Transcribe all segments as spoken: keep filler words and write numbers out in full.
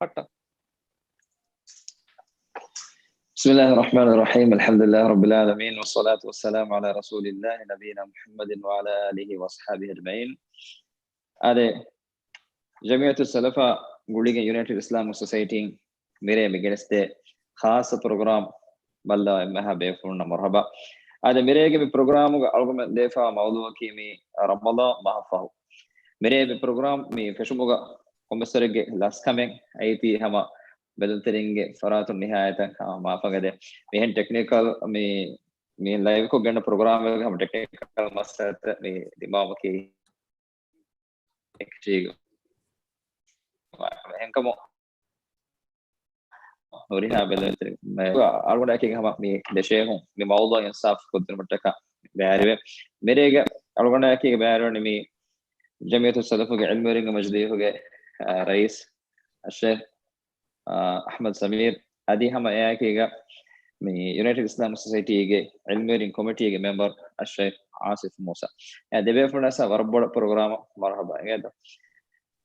ފައްޓަ. بسم الله الرحمن الرحيم. الحمد لله رب العالمين، والصلاة والسلام على رسول الله نبينا محمد وعلى آله وأصحابه أجمعين. އާދެ، ޖަމިއްޔަތުއް ސަލަފާ ގުޅިގެން ޔުނައިޓެޑް އިސްލާމިކް ސޮސައިޓީން މިރޭ މި ގެނެސްދޭ ޚާއްޞަ ޕްރޮގްރާމް ބައްލަވާ އެންމެހާ ބޭފުޅުންނަށް މަރުޙަބާ. އާދެ، މިރޭގެ މި ޕްރޮގްރާމުގަ އަޅުގަނޑުމެން ދެފާ މައުޟޫއަކީ މި ރަމަޟާން މަހަށްފަހު. މިރޭ މި ޕްރޮގްރާމް މި ފެށުމުގަ ކޮންމެސްވަރެއްގެ ލަސްކަމެއް އައިތީ ހަމަ ބެލުންތެރިންގެ ފަރާތުން ނިހާޔަތަށް ހަމަ މާފަށް ގެދޭ. މިހެން ޓެކްނިކަލް މި، މި ލައިވްކޮށް ގެންނަ ޕްރޮގްރާމެއްގެ ހަމަ ޓެކްނިކަލް މައްސަލަތައް މި ދިމާވަކީ އެކްޓީގ އެހެންކަމު ހުރިހާ ބެލެންތެރި އަޅުގަނޑަކީ ހަމަ މި ދެ ޝޭޚުން މި މައުޟޫއަށް އިންސާފް ކޮށްދިނުމަށްޓަކާ ބައިވެރިވެ. މިރޭގެ އަޅުގަނޑަކީ ބައިވެރިވަނީ މި ޖަމިއްޔަތުއް ސަލަފުގެ ޢިލްމުވެރިންގެ މަޖިލީހުގެ، އާ، ރައީސް އައްޝޭޚް، އާ، އަޙްމަދު ސަމީރް. އަދި ހަމަ އެއާއެކީގަ މި ޔުނައިޓެޑް އިސްލާމިކް ސޮސައިޓީގެ ޢިލްމުވެރިން ކޮމިޓީގެ މެމްބަރު އައްޝޭޚް އާސިފް މޫސާ. އެ ދެބޭފުޅުންނަށް ވަރަށް ބޮޑަށް ޕްރޮގްރާމަށް މަރުޙަބާ އިނގޭތޯ.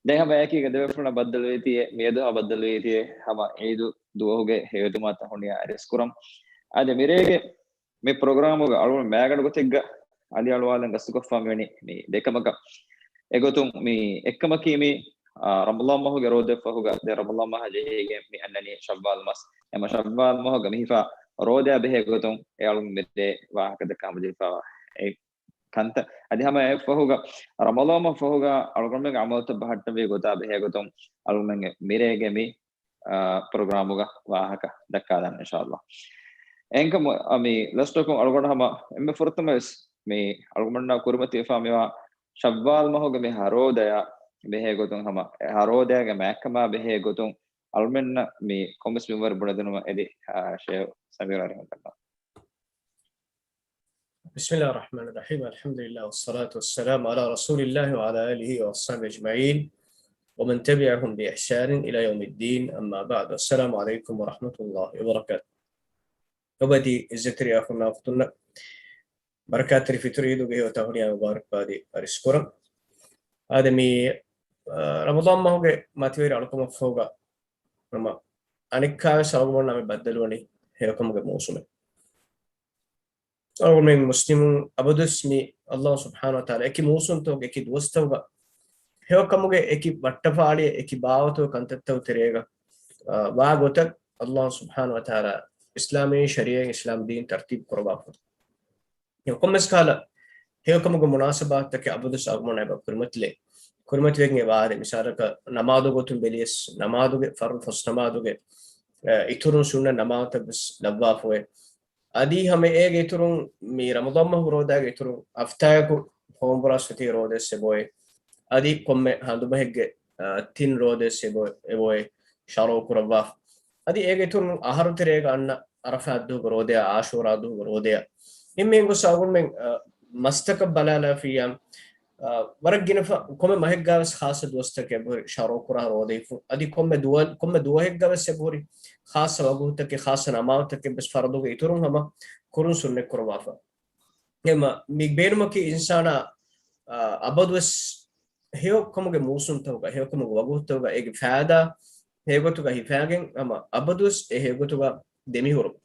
ދެން ހަމަ އެއާއެކީގަ ދެބޭފުޅުންނަށް ބައްދަލުވީތީ، މިއަދު ހަމަ ބައްދަލުވީތީ ހަމަ ޢީދު ދުވަހުގެ ހެޔޮދުމާތައް ހުންނަ އަރިސްކުރަން. އާދެ، މިރޭގެ މި ޕްރޮގްރާމުގަ އަޅުގަނޑު މައިގަނޑު ގޮތެއްގަ އަލިއަޅުވާލަން ގަސްތުކޮށްފާ މިވަނީ މި ދެކަމަކަށް. އެގޮތުން މި އެއްކަމަކީ މި، އާ، ރަމަޟާން މަހުގެ ރޯދަ ފަހުގަ، ދެން ރަމަޟާން މަހަށް ޖެހިގެން މި އަންނަނީ ޝައްވާލް މަސް. އެމަ ޝައްވާލް މަހުގަ މި ހިފާ ރޯދައާ ބެހޭ ގޮތުން އެ އަޅުން މި ދެ ވާހަކަ ދައްކާ ހަމަޖެހިފާވާ އެ ކަންތައް. އަދި ހަމަ އެ ފަހުގަ ރަމަޟާން މަހު ފަހުގަ އަޅުގަނޑުމެންގެ ޢަމަލުތައް ބަހައްޓަންވީ ގޮތާ ބެހޭ ގޮތުން އަޅުގަނޑުމެންގެ މިރޭގެ މި އާ، ޕްރޮގްރާމުގަ ވާހަކަ ދައްކާލަން އިންޝާﷲ. އެހެންކަމުން މި ލަސްޓަކުން އަޅުގަނޑު ހަމަ އެންމެ ފުރަތަމަވެސް މި އަޅުގަނޑުމެންނާ ކުރިމަތިވެފާ މިވާ ޝައްވާލް މަހުގެ މި ހަރޯދަޔާ ބެހޭ ގޮތުން ހަމަ އެ ހަރޯދަޔާގެ މާތްކަމާ ބެހޭ ގޮތުން އަޅުމެންނަށް މި ކޮންމެސް މިންވަރެއް ބުނެދިނުމަށް އެދި، އާ، ޝޭޚް ސަމީރު އަރިހަމް ކަންނާ. بسم الله الرحمن الرحيم. الحمد لله والصلاة والسلام على رسول الله وعلى آله وأصحابه أجمعين ومن تبعهم بإحسان إلى يوم الدين. أما بعد. السلام عليكم ورحمة الله وبركاته. އޮބަދި އިއްޒަތްތެރި އަޚުންނާ އުޚްތުންނަށް ބަރަކާތްތެރި ފިތުރު އީދުގެ ހެޔޮ ތަހުނިޔާ މުބާރަކްބާދި އަރިސްކުރަން. އާދެ، މި، އާ، ރަމަޟާން މަހުގެ މަތިވެރި އަޅުކަމަށްފަހުގަ ހަމަ އަނެއްކާވެސް އަޅުގަނޑުމެންނާ މި ބައްދަލުވަނީ ހެޔޮކަމުގެ މޫސުމެއް. އަޅުގަނޑުމެން މުސްލިމުން އަބަދުވެސް މި ﷲ ސުބްޙާނަހޫ ވަތަޢާލާ އެކި މޫސުންތަކުގެ އެކި ދުވަސްތަކުގަ ހެޔޮކަމުގެ އެކި ވައްޓަފާޅިއެއް އެކި ބާވަތުގެ ކަންތައްތަކުގެ ތެރޭގަ، އާ، ވާ ގޮތަށް ﷲ ސުބްޙާނަހޫ ވަތަޢާލާ އިސްލާމީ ޝަރީޢަތް އިސްލާމް ދީން ތަރްތީބު ކުރައްވާފަ. ކޮންމެސް ކަހަލަ ހެޔޮކަމުގެ މުނާސަބާތުތަކެއް އަބަދުވެސް އަޅުގަނޑުމެންނާ އެބަ ކުރިމަތިލެއް، ކުރިމަތިވެގެން އެބަ އާދެ. މިސާލަކަށް ނަމާދު ގޮތުން ބެލިޔަސް، ނަމާދުގެ ފަރުޟު ފަސް ނަމާދުގެ، އެ، އިތުރުން ސުންނަ ނަމާދުތައް ވެސް ލައްވާފައި. އަދި ހަމަ އޭގެ އިތުރުން މި ރަމަޟާން މަހު ރޯދާގެ އިތުރުން ހަފްތާއަކު ހޯންބުރާސް ފެތި ރޯދައެއް އެބައޮތް. އަދި ކޮންމެ ހަނދުމަހެއްގެ، އަ، ތިން ރޯދައެއް އެބަ، އެބައޮތް ޝަރުޢު ކުރައްވާފަ. އަދި އޭގެ އިތުރުން އަހަރު ތެރޭގަ އަންނަ ޢަރަފާތް ދުވަހުގެ ރޯދަޔާ، ޢާޝޫރާ ދުވަހުގެ ރޯދަޔާ. އެންމެ އެނގުސް އަޅުގަނޑުމެން، އަ، މަސްތަކަށް ބަލާލާފިއްޔާ، އަ، ވަރަށް ގިނަ ފަ-، ކޮންމެ މަހެއްގާވެސް ޚާއްޞަ ދުވަސްތަކެއް އެބަހުރި ޝަރުޢު ކުރާ ރޯދަ ހިފުން. އަދި ކޮންމެ ދުވަ-، ކޮންމެ ދުވަހެއްގަވެސް އެބަހުރި ޚާއްޞަ ވަގުތުތަކެއް، ޚާއްޞަ ނަމާދުތަކެއް ވެސް ފަރުޟުގެ އިތުރުން ހަމަ ކުރުން ސުންނަތް ކުރައްވާފަ. އެމަ، މި ބޭނުމަކީ އިންސާނާ، އާ، އަބަދުވެސް ހެޔޮކަމުގެ މޫސުންތަކުގަ، ހެޔޮކަމުގެ ވަގުތުތަކުގަ އޭގެ ފާއިދާ ހެޔޮގޮތުގަ ހިފާގެން ހަމަ އަބަދުވެސް އެ ހެޔޮގޮތުގަ ދެމިހުރުން.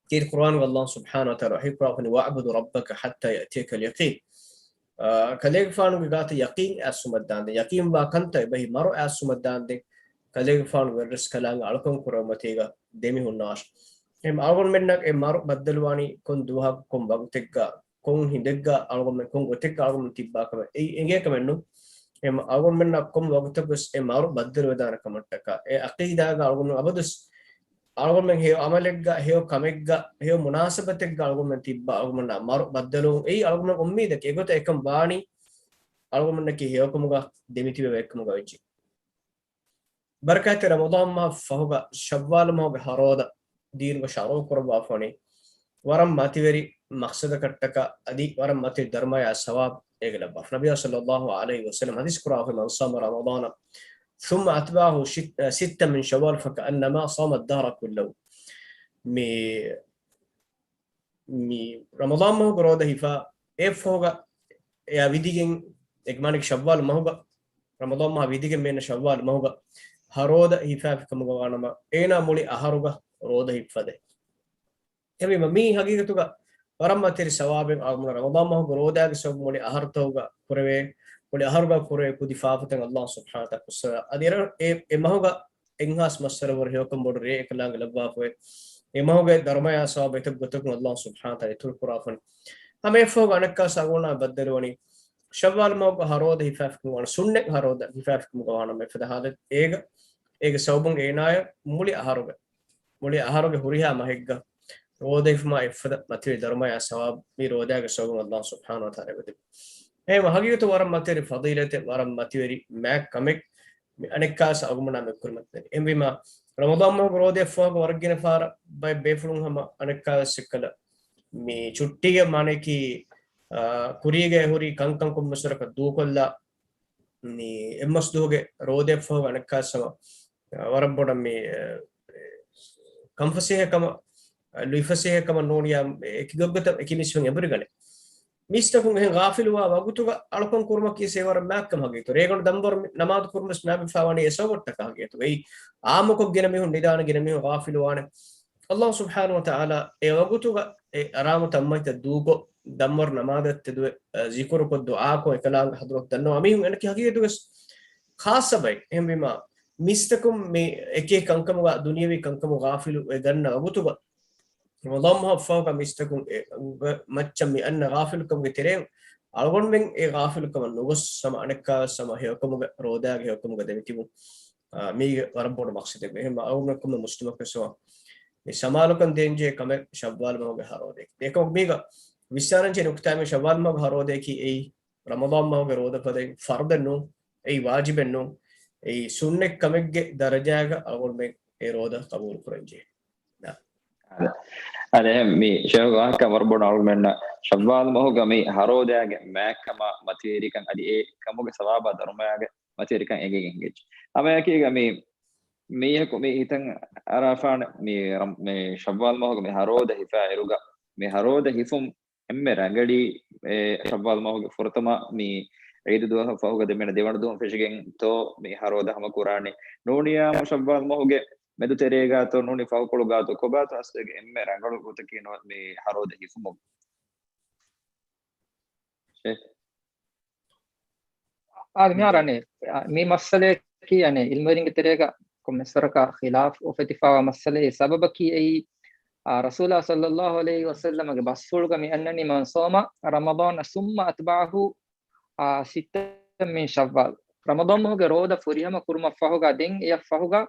ކީރިތި ޤުރްއާނުގަ ﷲ ސުބްޙާނަހޫ ވަތަޢާލާ ވަޙީކުރާފަ ވަނީ، "وَاعْبُدْ رَبَّكَ حَتَّىٰ يَأْتِيَكَ الْيَقِينُ." އާ، ކަލޭގެފާނުގެ ގާތަށް ޔަޤީން އައިސްފުމަށްދާންދެން، ޔަޤީންވާ ކަންތައް އެބަހީ މަރު އައިސްފުމަށްދާންދެން، ކަލޭގެފާނު ވެރިރަސްކަލާނގެ އަޅުކަން ކުރެވުމަތީގަ ދެމިހުންނަވާށި. އެހެން އަޅުގަނޑުމެންނަށް އެ މަރު ބައްދަލުވާނީ ކޮން ދުވަހަކު، ކޮން ވަގުތެއްގަ، ކޮން ހިނދެއްގަ އަޅުގަނޑުމެން، ކޮން ގޮތެއްގަ އަޅުގަނޑު ތިއްބާ ކަމެއް އެ-، އެނގޭ ކަމެއް ނޫން. އެ އަޅުގަނޑުމެންނަށް ކޮން ވަގުތަކުވެސް އެ މަރު ބައްދަލުވެދާނެ ކަމަށްޓަކާ، އެ ޢަޤީދާގަ އަޅުގަނޑު އަބަދުވެސް އަޅުގަނޑުމެން ހެޔޮ ޢަމަލެއްގަ، ހެޔޮ ކަމެއްގަ، ހެޔޮ މުނާސަބަތެއްގަ އަޅުގަނޑުމެން ތިއްބާ އަޅުގަނޑުމެންނަށް މަރު ބައްދަލުވުން އެއީ އަޅުގަނޑުމެން އުއްމީދަކީ. އެގޮތަށް އެކަން ވާނީ އަޅުގަނޑުމެންނަކީ ހެޔޮކަމުގަ ދެމިތިބެވޭ ކަމުގަ ވެއްޖެ. ބަރަކާތްތެރި ރަމަޟާން މަހަށް ފަހުގަ ޝައްވާލު މަހުގެ ހަރޯދަ ދީނުގަ ޝަރުޢު ކުރައްވާފަވަނީ ވަރަށް މަތިވެރި މަޤްޞަދަކަށްޓަކާ އަދި ވަރަށް މަތިވެރި ދަރުމަޔާ ސަވާބު އޭގެ ލައްވާފަ. ނަބިއްޔާ ޞައްލައްލާހު ޢަލައިހި ވަސައްލަމަ ޙަދީޘް ކުރާފަ، "من صام رمضان ثم أتبعه شت-، ستًا من شوال فكأنما صام الدهر كله." މި މި ރަމަޟާން މަހުގެ ރޯދަ ހިފާ އެއަށްފަހުގަ އެއާ ވިދިގެން، އޭގެ މާނައަކީ ޝައްވާލު މަހުގަ، ރަމަޟާން މަހާ ވިދިގެން މިއަންނަ ޝައްވާލު މަހުގަ ހަ ރޯދަ ހިފާފިކަމުގަ ވާނަމަ، އޭނާ މުޅި އަހަރުގަ ރޯދަ ހިއްފަދޭ. އެހެންވީމަ، މީ ހަގީގަތުގަ ވަރަށް މަތިވެރި ސަވާބެއް އަޅުގަނޑު ރަމަޟާން މަހުގެ ރޯދާގެ ސަބަބުން މުޅި އަހަރުތަކުގަ ކުރެވޭ، މުޅި އަހަރުގަ ކުރެވޭ ކުދި ފާފަތައް އައްލާހު ސުބްޙާނަހު ވަތަޢާލާ އަދި އެ، އެ މަހުގަ އެއްހާސް މައްސަރަ ވަރު ހެޔޮކަން ބޮޑު ރޭ އެކަލާނގެ ލައްވާފައި، އެ މަހުގެ ދަރުމަޔާ ސަވާބު އެތައް ގޮތަކުން އައްލާހު ސުބްޙާނަހު ވަތަޢާލާ އިތުރު ކުރާފަނި. ހަމަ އެއަށްފަހުގަ އަނެއްކާސް އަޅުގަނޑާ ބައްދަލުވަނީ، ޝައްވާލް މަހުގަ ހަ ރޯދަ ހިފާފިކަމުގަ ވާނަ، ޝުންނަތް ހަ ރޯދަ ހިފާފިކަމުގަ ވާނަމަ އެފަދަ ހާލަތު އޭގަ، އޭގެ ސަބަބުން އޭނާޔަށް މުޅި އަހަރުގެ، މުޅި އަހަރުގެ ހުރިހާ މަހެއްގަ ރޯދަ ހިފުމާ އެފަދަ މަތިވެރި ދަރުމަޔާ ސަވާބު މި ރޯދާގެ ސަބަބުން އައްލާހު ސުބްޙާނަހު ވަތަޢާލާ އެބަދެއްވި. އެހެން ހަގީގަތު ވަރަށް މަތިވެރި ފަޟީލަތެއް، ވަރަށް މަތިވެރި މާތް ކަމެއް މި އަނެއްކާސް އަޅުގަނޑާ މެދު ކުރިމަތިލަނީ. އެހެންވީމާ، ރަމަޟާން މަހުގެ ރޯދައަށްފަހުގަ ވަރަށް ގިނަ ފަހަރަށް ބައެއް ބޭފުޅުން ހަމަ އަނެއްކާވެސް އެއްކަލަ މި ޗުއްޓީގެ މާނަޔަކީ، އާ، ކުރީގަ ހުރި ކަންކަން ކޮންމެސް ވަރަކަށް ދޫކޮށްލާ، މި އެއްމަސް ދުވަހުގެ ރޯދައަށްފަހު އަނެއްކާސް ހަމަ، އާ، ވަރަށް ބޮޑަށް މި، އާ، ކަންފަސޭހަކަމަށް، އާ، ލުއިފަސޭހަކަމަށް ނޫނިޔާ އެކި ގޮތްގޮތަށް އެކި މީސްތަކުން އެނބުރިގަނެ. މީސްތަކުން އެހެން ޣާފިލުވާ ވަގުތުގަ އަޅުކަން ކުރުމަކީ ސޭވަރަށް މާތްކަމަށް ހަގީގަތު. ރޭގަނޑު ދަންވަރު ނަމާދު ކުރުމަސް މާބެފާވަނީ އެ ސަބަބަށްޓަކާ ހަގީގަތު. އެއީ އާއްމުކޮށް ގިނަ މީހުން ނިދާނެ، ގިނަ މީހުން ޣާފިލުވާނެ. އައްލާހު ސުބްޙާނަހު ވަތަޢާލާ އެ ވަގުތުގަ އެ އަރާމު ތަންމަތްތައް ދޫކޮށް، ދަންވަރު ނަމާދަށް ތެދުވެ، އަ، ޒިކުރުކޮށް، ދުޢާކޮށް، އެކަލާނގެ ޙަޟްރަތު ދަންނަވާ މީހުން އެނަކީ ހަގީގަތުގަސް ޚާއްޞަ ބައެއް. އެހެންވީމާ، މީސްތަކުން މި އެކި ކަންކަމުގަ، ދުނިޔަވީ ކަންކަމުގަ ޣާފިލު ވެ ގަންނަ ވަގުތުގަ، ރަމަޟާން މަހަށްފަހުގަ މީސްތަކުން އެ، ގ-، މައްޗަށް މި އަންނަ ޣާފިލުކަމުގެ ތެރެއިން، އަޅުގަނޑުމެން އެ ޣާފިލުކަމަށް ނުގޮސް، ހަމަ އަނެއްކާވެސް ހަމަ ހެޔޮކަމުގެ ރޯދާގެ ހެޔޮކަމުގަ ދެމިތިބުން. އާ، މީގެ ވަރަށް ބޮޑު މަޤްޞަދެއް. އެހެން އަޅުގަނޑުމެން ކޮންމެ މުސްލިމަކަށް ވެސް މި ސަމާލުކަން ދޭންޖެހޭ ކަމެއް ޝައްވާލް މަހުގެ ހަ ރޯދައެކީ. އެކަމަކު މީގަ ވިސްނާންޖެހޭ ނުކުތާ މި ޝައްވާލް މަހުގެ ހަ ރޯދައެކީ އެއީ ރަމަޟާން މަހުގެ ރޯދަ ފަދައިން ފަރުޟެއް ނޫން، އެއީ ވާޖިބެއް ނޫން، އެއީ ސުންނަތް ކަމެއްގެ ދަރަޖާގަ އަޅުގަނޑުމެން އެ ރޯދަ ޤަބޫލު ކުރަންޖެހޭ. އަދެ، އަދެ މި ޝޭޚް ވާހަކަ ވަރަށް ބޮޑު އަޅުގަނޑުމެންނަށް ޝައްވާލް މަހުގަ މި ހަ ރޯދައިގެ މާތްކަމާ މަތިވެރިކަން އަދި އެ ކަމުގެ ސަވާބާ ދަރުމަޔާގެ މަތިވެރިކަން އެނގިގެން ހިނގައްޖެ. ހަމައެކީގަ މި މީހަކު މި ހިތަށް އަރާފާނެ މި ރަމް-، މި ޝައްވާލް މަހުގެ މި ހަ ރޯދަ ހިފާ އިރުގަ މި ހަ ރޯދަ ހިފުން އެންމެ ރަނގަޅީ، އެ، ޝައްވާލް މަހުގެ ފުރަތަމަ މި ޢީދު ދުވަހަށް ފަހުގަ ދެންމެ ދެވަނަ ދުވަހުން ފެށިގެން ތޯ މި ހަ ރޯދަ ހަމަ ކުރާނީ. ނޫނިޔާ ޝައްވާލް މަހުގެ މެދު ތެރޭގާތޯ ނޫނީ ފަހުކޮޅުގާތޯ ކޮބާތޯ އަސްލުގެ އެންމެ ރަނގަޅު ގޮތަކީ ނު-، މި ހަ ރޯދަ ހިފުމުގެ. ޝޭޚް. އާދެ، މިހާރު އަނެއް، މި މައްސަލައަކީ އަނެއް ޢިލްމުވެރިންގެ ތެރޭގަ ކޮންމެސްވަރަކަށް ޚިލާފް އުފެދިފާވާ މައްސަލައެއް. ސަބަބަކީ އެއީ، އާ، ރަސޫލާ ޞައްލައްލާހު ޢަލައިހި ވަސައްލަމަގެ ބަސްފުޅުގަ މި އަންނަނީ، "މަން ޞާމަ ރަމަޟާނަ ސުއްމަ އަތްބަޢަހު، އާ، ސިއްތަން މިން ޝައްވާލް." ރަމަޟާން މަހުގެ ރޯދަ ފުރިހަމަ ކުރުމަށްފަހުގަ ދެން އެއަށްފަހުގަ،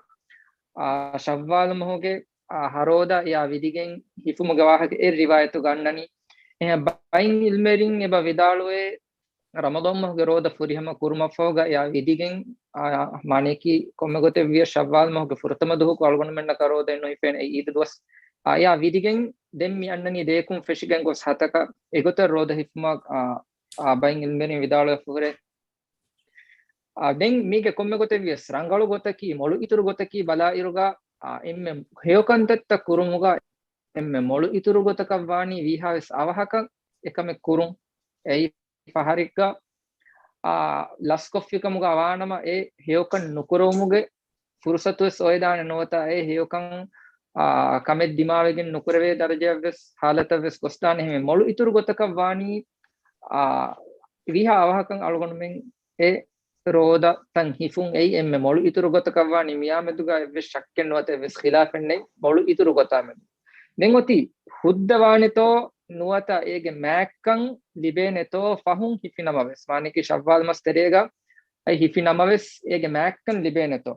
އާ، ޝައްވާލް މަހުގެ، އާ، ހަ ރޯދަ އެއާ ވިދިގެން ހިފުމުގެ ވާހަކަ އެއް ރިވާޔަތުގަ އަންނަނީ. އެހެން ބައެއް ޢިލްމުވެރިން އެބަ ވިދާޅުވޭ، ރަމަޟާން މަހުގެ ރޯދަ ފުރިހަމަ ކުރުމަށްފަހުގަ އެއާ ވިދިގެން، އާ، މާނައަކީ ކޮންމެ ގޮތެއް ވިޔަސް ޝައްވާލް މަހުގެ ފުރަތަމަ ދުވަހަކު އަޅުގަނޑުމެންނަކަށް ރޯދައެއް ނުހިފޭނެ އެ ޢީދު ދުވަސް. އާ، އެއާ ވިދިގެން ދެން މި އަންނަނީ ދެޔަކުން ފެށިގެން ގޮސް ހަތަކަށް އެގޮތަށް ރޯދަ ހިފުމަށް، އާ، އާ، ބައެއް ޢިލްމުވެރިން ވިދާޅުވެފަ ހުރޭ. އާ، ދެން މީގެ ކޮންމެ ގޮތެއް ވިޔަސް ރަނގަޅު ގޮތަކީ، މޮޅު އިތުރު ގޮތަކީ ބަލާއިރުގަ، އާ، އެންމެ ހެޔޮކަންތައްތައް ކުރުމުގަ އެންމެ މޮޅު އިތުރު ގޮތަކަށް ވާނީ ވީހާވެސް އަވަހަކަށް އެކަމެއް ކުރުން. އެއީ ފަހަރެއްގަ، އާ، ލަސްކޮށްފިކަމުގަ ވާނަމަ އެ ހެޔޮކަން ނުކުރެވުމުގެ ފުރުސަތުވެސް އޮވެދާނެ ނުވަތަ އެ ހެޔޮކަން، އާ، ކަމެއް ދިމާވެގެން ނުކުރެވޭ ދަރަޖައަށްވެސް ހާލަތަށްވެސް ގޮސްދާނެ. އެހެންވެ މޮޅު އިތުރު ގޮތަކަށް ވާނީ، އާ، ވީހާ އަވަހަކަށް އަޅުގަނޑުމެން އެ ރޯދަތައް ހިފުން. އެއީ އެންމެ މޮޅު އިތުރު ގޮތަކަށް ވާނީ މިއާމެދުގަ އެއްވެސް ޝައްކެއް ނުވަތަ އެއްވެސް ޚިލާފެއް ނެތް، މޮޅު އިތުރު ގޮތާމެދު. ދެން އޮތީ ހުއްދަ ވާނެތޯ ނުވަތަ އޭގެ މާތްކަން ލިބޭނެތޯ ފަހުން ހިފި ނަމަވެސް. މާނައަކީ ޝައްވާލް މަސް ތެރޭގަ އައި ހިފި ނަމަވެސް އޭގެ މާތްކަން ލިބޭނެތޯ.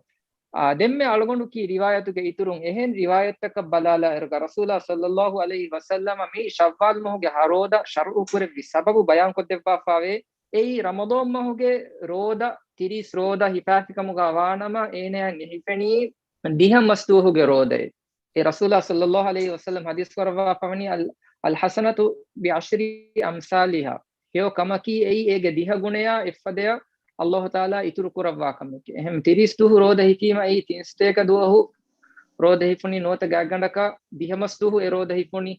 އާ، ދެންމެ އަޅުގަނޑު ކީ ރިވާޔަތުގެ އިތުރުން އެހެން ރިވާޔަތްތަކަށް ބަލާލާއިރުގަ ރަސޫލާ ޞައްލައްލާހު ޢަލައިހި ވަސައްލަމަ މި ޝައްވާލް މަހުގެ ހަ ރޯދަ ޝަރުޢު ކުރެއްވި ސަބަބު ބަޔާންކޮށްދެއްވާފާވޭ. އެއީ ރަމަޟާން މަހުގެ ރޯދަ ތިރީސް ރޯދަ ހިފާފިކަމުގަ ވާނަމަ އޭނަޔަށް ހިފެނީ ދިހަ މަސް ދުވަހުގެ ރޯދައެއް. އެ ރަސޫލާ ޞައްލައްލާހު ޢަލައިހި ވަސައްލަމް ޙަދީޘް ކުރައްވާފަވަނީ، އަލް، އަލް ޙަސަނަތު ބިޢަޝްރި އަމްސާލިހާ. ހެޔޮ ކަމަކީ އެއީ އޭގެ ދިހަ ގުނަޔާ އެއްފަދަޔަށް އައްލާހު ތަޢާލާ އިތުރު ކުރައްވާ ކަމެކޭ. އެހެން ތިރީސް ދުވަހު ރޯދަ ހިފީމަ އެއީ ތިން ސަތޭކަ ދުވަހު ރޯދަ ހިފުނީ ނުވަތަ ގާތްގަނޑަކަށް ދިހަ މަސް ދުވަހު އެ ރޯދަ ހިފުނީ.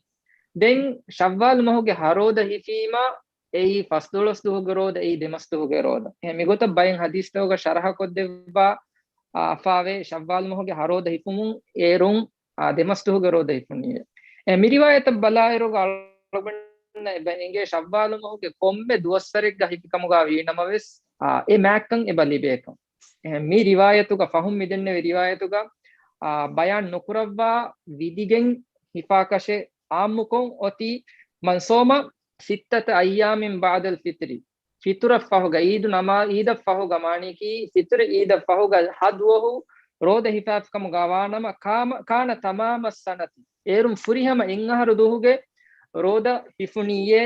ދެން ޝައްވާލް މަހުގެ ހަ ރޯދަ ހިފީމަ އެއީ ފަސްދޮޅަސް ދުވަހުގެ ރޯދަ، އެއީ ދެ މަސް ދުވަހުގެ ރޯދަ. އެހެން މިގޮތަށް ބައެއް ޙަދީޘްތަކުގަ ޝަރަޙަކޮށްދެއްވާ، އާ، އަފާވޭ ޝައްވާލު މަހުގެ ހަ ރޯދަ ހިފުމުން އޭރުން، އާ، ދެ މަސް ދުވަހުގެ ރޯދަ ހިފުނީ. އެ، މި ރިވާޔަތަށް ބަލާއިރުގަ އަޅުގަނޑަށް އެބަ އެނގޭ ޝައްވާލު މަހުގެ ކޮންމެ ދުވަސްވަރެއްގަ ހިފިކަމުގަ ވީނަމަވެސް، އާ، އެ މާތްކަން އެބަ ލިބޭކަން. އެ، މި ރިވާޔަތުގަ ފަހުން މިދެންނެވި ރިވާޔަތުގަ، އާ، ބަޔާން ނުކުރައްވާ ވިދިގެން ހިފާކަށެއް އާއްމުކޮށް އޮތީ، މަން ޞާމަ ސިއްތަތަ އައްޔާމިން ބަޢްދަލް ފިޠްރި. ފިޠުރަށް ފަހުގަ، އީދު ނަމާ-، އީދަށް ފަހުގަ، މާނައަކީ ފިޠުރު އީދަށް ފަހުގަ ހަ ދުވަހު ރޯދަ ހިފާފިކަމުގަ ވާނަމަ، ކާމަ-، ކާނަ ތަމާމައް ސަނަތި. އޭރުން ފުރިހަމަ އެއްއަހަރު ދުވަހުގެ ރޯދަ ހިފުނީއޭ.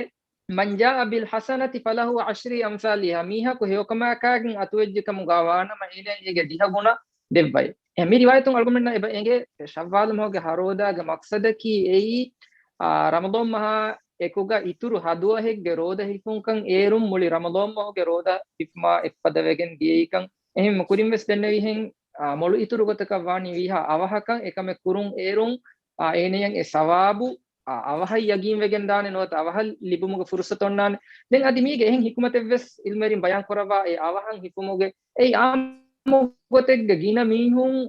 މަން ޖާއަ ބިލް ޙަސަނަތި ފަލަހު ޢަޝްރު އަމްސާލިހާ. މީހަކު ހެޔޮކަމާއެކާގެން އަތުވެއްޖެކަމުގަ ވާނަމަ، އޭނައަށް އޭގެ ދިހަ ގުނަ ދެއްވައޭ. އެ، މި ރިވާޔަތުން އަޅުގަނޑުމެންނަށް އެބަ އެނގޭ، ޝައްވާލު މަހުގެ ހަ ރޯދާގެ މަޤްޞަދަކީ އެއީ، އާ، ރަމަޟާން މަހާ އެކުގަ އިތުރު ހަ ދުވަހެއްގެ ރޯދަ ހިފުންކަން އޭރުން މުޅި ރަމަޟާން މަހުގެ ރޯދަ ހިފުމާ އެއްފަދަވެގެން ދިޔައީކަން. އެހެން ކުރިން ވެސް ދެންނެވިހެން، އާ، މޮޅު އިތުރު ގޮތަކަށް ވާނީ ވީހާ އަވަހަކަށް. އެކަމެއް ކުރުން އޭރުން، އާ، އޭނަޔަށް އެ ސަވާބު، އާ، އަވަހަށް ޔަގީން ވެގެން ދާނެ ނުވަތަ އަވަހަށް ލިބުމުގެ ފުރުޞަތު އޮންނާނެ. ދެން އަދި މީގެ އެހެން ޙިކުމަތެއް ވެސް ޢިލްމުވެރިން ބަޔާން ކުރައްވާ އެ އަވަހަށް ހިފުމުގެ އެއީ އާއްމު ގޮތެއްގަ ގިނަ މީހުން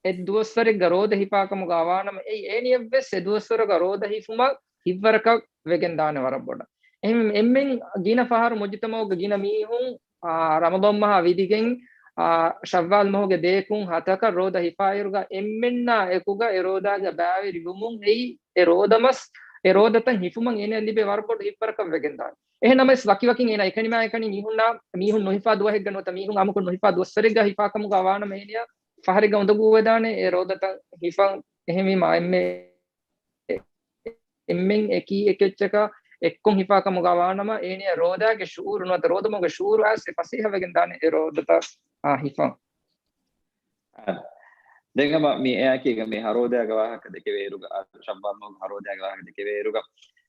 އެއް ދުވަސްވަރެއްގަ ރޯދަ ހިފާކަމުގަ ވާނަމަ، އެއީ އޭނިއަށްވެސް އެ ދުވަސްވަރުގަ ރޯދަ ހިފުމަށް ހިތްވަރަކަށް ވެގެން ދާނެ ވަރަށް ބޮޑަށް. އެހެން އެންމެން ގިނަ ފަހަރު މުޖުތަމަޢުގަ ގިނަ މީހުން، އާ، ރަމަޟާން މަހާ ވިދިގެން، އާ، ޝައްވާލް މަހުގެ ދޭކުން ހަތަކަށް ރޯދަ ހިފާއިރުގަ އެންމެންނާ އެކުގަ އެ ރޯދާގަ ބައިވެރި ވުމުން އެއީ އެ ރޯދަ މަސް، އެ ރޯދަތައް ހިފުމަށް އޭނައަށް ލިބޭ ވަރަށް ބޮޑު ހިތްވަރަކަށް ވެގެން ދާނެ. އެހެން ނަމަވެސް ވަކިވަކިން އޭނަ އެކަނި މާ އެކަނި މީހުންނާ، މީހުން ނުހިފާ ދުވަހެއްގަ ނުވަތަ މީހުން އާއްމުކޮށް ނުހިފާ ދުވަސްވަރެއްގަ ހިފާކަމުގަ ވާނަމަ އޭނަޔަށް ފަހަރެއްގަ އުނދަގޫވެދާނެ އެ ރޯދަތައް ހިފަން. އެހެންވީމާ އެންމެ އެންމެން އެކީ އެކެއްޗަކަށް އެއްކޮށް ހިފާކަމުގަ ވާނަމަ، އޭނަޔަށް ރޯދާގެ ޝުޢޫރު ނުވަތަ ރޯދަމަގެ ޝުޢޫރު އައިސް އެ ފަސޭހަވެގެން ދާނެ އެ ރޯދަތައް، އާ، ހިފަން. އާ، ދެން ހަމަ މި އެއާކީގަ މި ހަރޯދާގެ ވާހަކަ ދެކެވޭއިރުގަ، އާ، ޝައްވާލް މަހުގެ ހަރޯދާގެ ވާހަކަ ދެކެވޭއިރުގަ،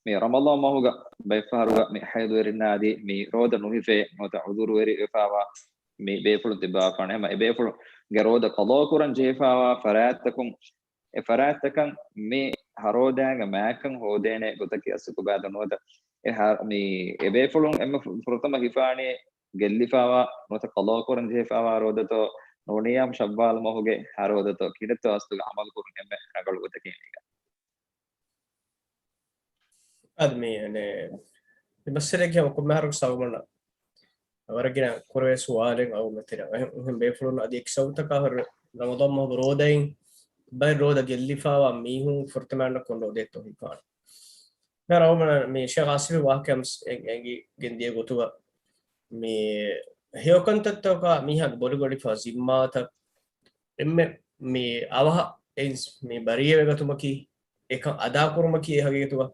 މި ރަމަޟާން މަހުގަ ބައެއްފަހަރުގަ މި ހައިޟުވެރިންނާ އަދި މި ރޯދަ ނުހިފޭ ނުވަތަ ޢުޛުރުވެރި ވެފާވާ މި ބޭފުޅުން ތިއްބަވާފާނެ. ހަމަ އެ ބޭފުޅުންގެ ރޯދަ ޤަޟާކުރަން ޖެހިފާވާ ފަރާތްތަކުން އެ ފަރާތްތަކަށް މި ހަރޯދާގެ މާތްކަން ހޯދޭނެ ގޮތަކީ އަސްލު ކޮބާތޯ ނުވަތަ އެ ހަ-، މި އެ ބޭފުޅުން އެންމެ ފު-، ފުރަތަމަ ހިފާނީ ގެއްލިފާވާ ނުވަތަ ޤަޟާކުރަން ޖެހިފާވާ ރޯދަތޯ ނޫނިއްޔާމް ޝައްވާލް މަހުގެ ހަރޯދަތޯ ކިހިނެއްތޯ އަސްލުގަ ޢަމަލުކުރުން އެންމެ ރަނގަޅު ގޮތަކީ މީގަ. އަދި މި، އަނެ، މި މައްސަލައިގެ ކޮންމެ އަހަރަކު ސަބަބުން ވަރަށް ގިނަ ކުރެވޭ ސުވާލެއް އައުމެތިރަ. އެހެން، އެހެން ބޭފުޅުން އަދި އެކި ސަބަބުތަކާ ހުރި ރަމަޟާން މަހުގެ ރޯދައިން ބައެއް ރޯދަ ގެއްލިފާވާ މީހުން ފުރަތަމަ އަންނަ ކޮން ރޯދައެއްތޯ ހިފާނެ. މި ރަމަޟާން މި ޝޭޚް އާސިމް ވާހަކަ އެނގިގެން ދިޔަ ގޮތުގަ މި ހެޔޮކަންތައްތަކާ މީހާގެ ބޮޑުބޮޑުވާ ޒިންމާތައް އެންމެ މި އަވަހަށް އެއިން މި ބަރީއަވެގަތުމަކީ، އެކަން އަދާކުރުމަކީ އެ ހަގީގަތުގަ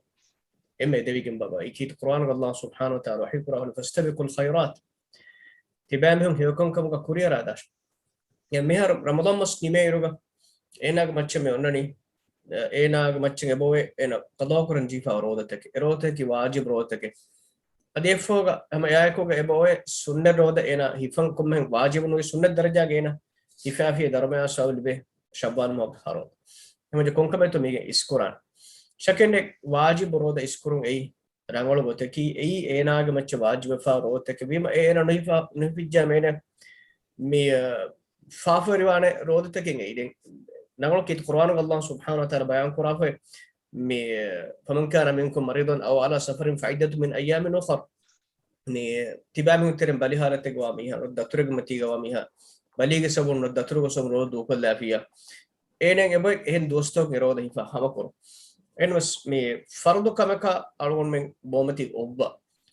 އެންމެ އެދެވިގެން ބައި. އެކީ ޤުރުއާނުގަ ﷲ ސުބްޙާނަހޫ ވަތަޢާލާ ވަޙީ ކުރާ ހުން، "ފަސްތަބިޤުލް ޚައިރާތް." ތިބާމީހުން ހެޔޮކަންކަމުގަ ކުރިއަރާދާށޭ. އެ މިހާރު ރަމަޟާން މަސް ނިމޭއިރުގަ އޭނާގެ މައްޗަށް މި އޮންނަނީ، އޭނާގެ މައްޗަށް އެބައޮވޭ އޭނާ ޤަޟާކުރަން ޖެހިފާ ރޯދަތަކެއް. އެ ރޯދަތަކީ ވާޖިބު ރޯދަތަކެއް. އަދި އެއަށްފަހުގަ ހަމަ އެއާއެކުގަ އެބައޮވޭ ސުންނަތް ރޯދަ އޭނާ ހިފަން ކޮންމެހެން ވާޖިބު ނުވި ސުންނަތް ދަރަޖާގަ އޭނާ ހިފާފިޔޭ ދަރުމަޔާ ސަވާބު ލިބޭ ޝައްވާލް މަހުގެ ހަރޯދަ. ހަމަ ކޮންކަމެއްތޯ މީގެ އިސްކުރާނެ. ޝައްކެއްނެތް ވާޖިބު ރޯދަ އިސްކުރުން އެއީ ރަނގަޅު ގޮތަކީ، އެއީ އޭނާގެ މައްޗަށް ވާޖިބުވެފާ ރޯދަތަކެއް ވީމަ، އޭނާ ނުހިފާ، ނުހިފިއްޖާ މޭނެ މި، އަ، ފާފަވެރިވާނެ ރޯދަތަކެއް އެއީ. ދެން ރަނގަޅު ކީރިތި ޤުރުއާނުގަ ﷲ ސުބްޙާނަހޫ ވަތަޢާލާ ބަޔާން ކުރާފައި މި، "فمن كان منكم مريضا أو على سفر فعدة من أيام أخر." މި ތިބާމީހުން ތެރެއިން ބަލި ޙާލަތެއްގަ ވާ މީހާ، ދަތުރެއްގެ މަތީގަ ވާ މީހާ، ބަލީގެ ސަބަބުން ދަތުރުގެ ސަބަބުން ރޯދަ ދޫކޮށްލާފިއްޔާ، އޭނައަށް އެބައޮތް އެހެން ދުވަސްތަކުން އެ ރޯދަ ހިފާ ހަމަކުރުން. އެހެންވެސް މި ފަރުޟު ކަމަކަށް އަޅުގަނޑުމެން ބޯމަތީ އޮއްވާ،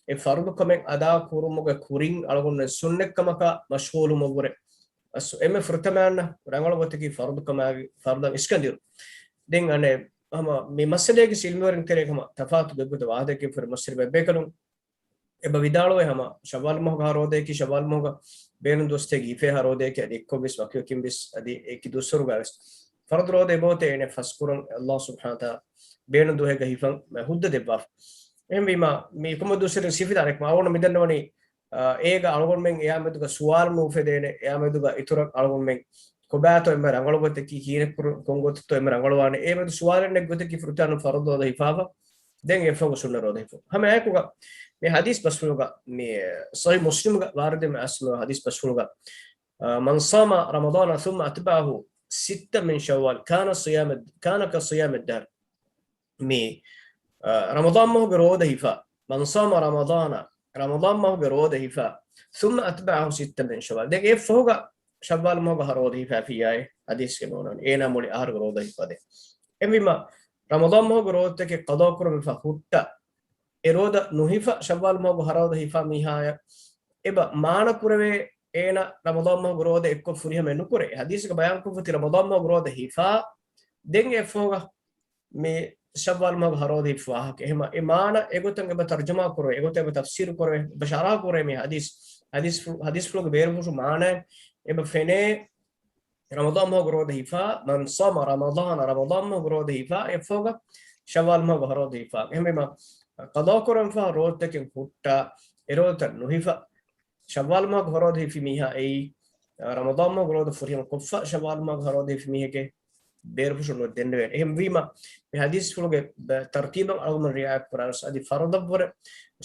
އެ ފަރުޟު ކަމެއް އަދާ ކުރުމުގެ ކުރިން އަޅުގަނޑުމެން ސުންނަތް ކަމަކަށް މަޝްޣޫލުވުމަށްވުރެ، އަސް އެންމެ ފުރަތަމަ އަންނަ ރަނގަޅު ގޮތަކީ ފަރުޟު ކަމާގެ، ފަރުޟަށް އިސްކަންދިއުން. ދެން އަނެއް ހަމަ މި މައްސަލައިގެ ޢިލްމުވެރިން ތެރޭ ހަމަ ތަފާތު ދެއްވުތަ ވާހަކައެއް ފުރި މައްސަލަ ބައްބޭކަލުން އެބަ ވިދާޅުވޭ ހަމަ ޝައްވާލް މަހުގެ ހަ ރޯދައަކީ ޝައްވާލް މަހުގަ ބޭނުން ދުވަސްތަކެއް ހިފޭ ހަ ރޯދައަކީ އަދި އެއްކޮށް ވެސް ވަކިވަކިން ވެސް އަދި އެކި ދުވަސްވަރުގަ ވެސް ފަރުޟު ރޯދަ އެބައޮތޭ އޭނަ ފަސްކުރަން ﷲ ސުބްޙާނަހޫ ވަތަޢާލާ ބޭނުން ދުވަހެއްގަ ހިފަން ހުއްދަ ދެއްވާފަ. އެހެންވީމާ މި ކޮންމެ ދުވަސްވަރެއް ސިފަ ދާނެ ކަމަށް އަޅުގަނޑު މިދަންނަވަނީ، އާ، އޭގަ އަޅުގަނޑުމެން އެއާ މެދުގަ ސުވާލު ނުއުފެދޭނެ، އެއާ މެދުގަ އިތުރަށް އަޅުގަނޑުމެން ކޮބާތޯ އެންމެ ރަނގަޅު ގޮތަކީ ކީރެއްކުރު-، ކޮން ގޮތެއްތޯ އެންމެ ރަނގަޅުވާނެ. އެ މެދު ސުވާލެއް ނެތް ގޮތަކީ ފުރަތަމަ ފަރުޟު ރޯދަ ހިފާފަ، ދެން އެއަށްފަހު ސުންނަ ރޯދަ ހިފުން. ހަމަ އެއާއެކުގަ މި ޙަދީޘް ބަސްފުޅުގަ، މި ޞަޙީޙު މުސްލިމުގަ ވާރިދުވެ އައިސްމެ ޙަދީޘް ބަސްފުޅުގަ އާ، من صام رمضان ثم أتبعه ستا من شوال كان صيام، كان كصيام الدهر. މި، އާ، ރަމަޟާން މަހުގެ ރޯދަ ހިފާ، من صام رمضان، ރަމަޟާން މަހުގެ ރޯދަ ހިފާ، ثم أتبعه ستا من شوال، ދެން އެއަށްފަހުގަ ޝައްވާލް މަހުގެ ހަ ރޯދަ ހިފާފިއްޔާއި ޙަދީޘްގެ މަޢުނާ އޭނާ މުޅި އަހަރުގެ ރޯދަ ހިފާދޭ. އެހެންވީމަ، ރަމަޟާން މަހުގެ ރޯދަތަކެއް ޤަޟާ ކުރަމެފަ ހުއްޓާ، އެ ރޯދަ ނުހިފަ ޝައްވާލް މަހުގެ ހަ ރޯދަ ހިފާ މީހާޔަށް އެބަ މާނަ ކުރެވޭ، އޭނަ ރަމަޟާން މަހުގެ ރޯދަ އެއްކޮށް ފުރިހަމަ ނުކުރޭ. ޙަދީޘްގަ ބަޔާންކޮށްފަތި ރަމަޟާން މަހުގެ ރޯދަ ހިފާ، ދެން އެއަށްފަހުގަ މި ޝައްވާލް މަހުގެ ހަ ރޯދަ ހިފު ވާހަކަ. އެހެމަ އެ މާނަ އެގޮތަށް އެބަ ތަރުޖަމާ ކުރެވޭ، އެގޮތަށް އެބަ ތަފްސީރު ކުރެވޭ، އެބަ ޝަރަޙަ ކުރޭ މި ޙަދީޘް، ޙަދީޘްފު-، ޙަދީޘްފުޅުގެ ބޭރުފުށު މާނައެއް އެބަ ފެނޭ. ރަމަޟާން މަހުގެ ރޯދަ ހިފާ، من صام رمضان، ރަމަޟާން މަހުގެ ރޯދަ ހިފާ، އެއަށްފަހުގަ ޝައްވާލް މަހުގެ ހަ ރޯދަ ހިފާ. އެހެންވީމަ، ޤަޟާ ކުރަންފަހަ ރޯދަތަކެއް ހުއްޓާ، އެ ރޯދަތައް ނުހިފަ، ޝައްވާލް މަހުގެ ހަ ރޯދަ ހިފި މީހާ އެއީ، ރަމަޟާން މަހުގެ ރޯދަ ފުރިހަމަ ކޮށްފަ، ޝައްވާލް މަހުގެ ހަ ރޯދަ ހިފި މީހެކޭ ބޭރުފުށުން ނުދެންނެވޭނެ. އެހެންވީމަ، މި ޙަދީޘްފުޅުގެ ބަ-، ތަރުތީބަށް އަޅުގަނޑު ރިޢާޔަތް ކުރާނަސް، އަދި ފަރުޟަށްވުރެ،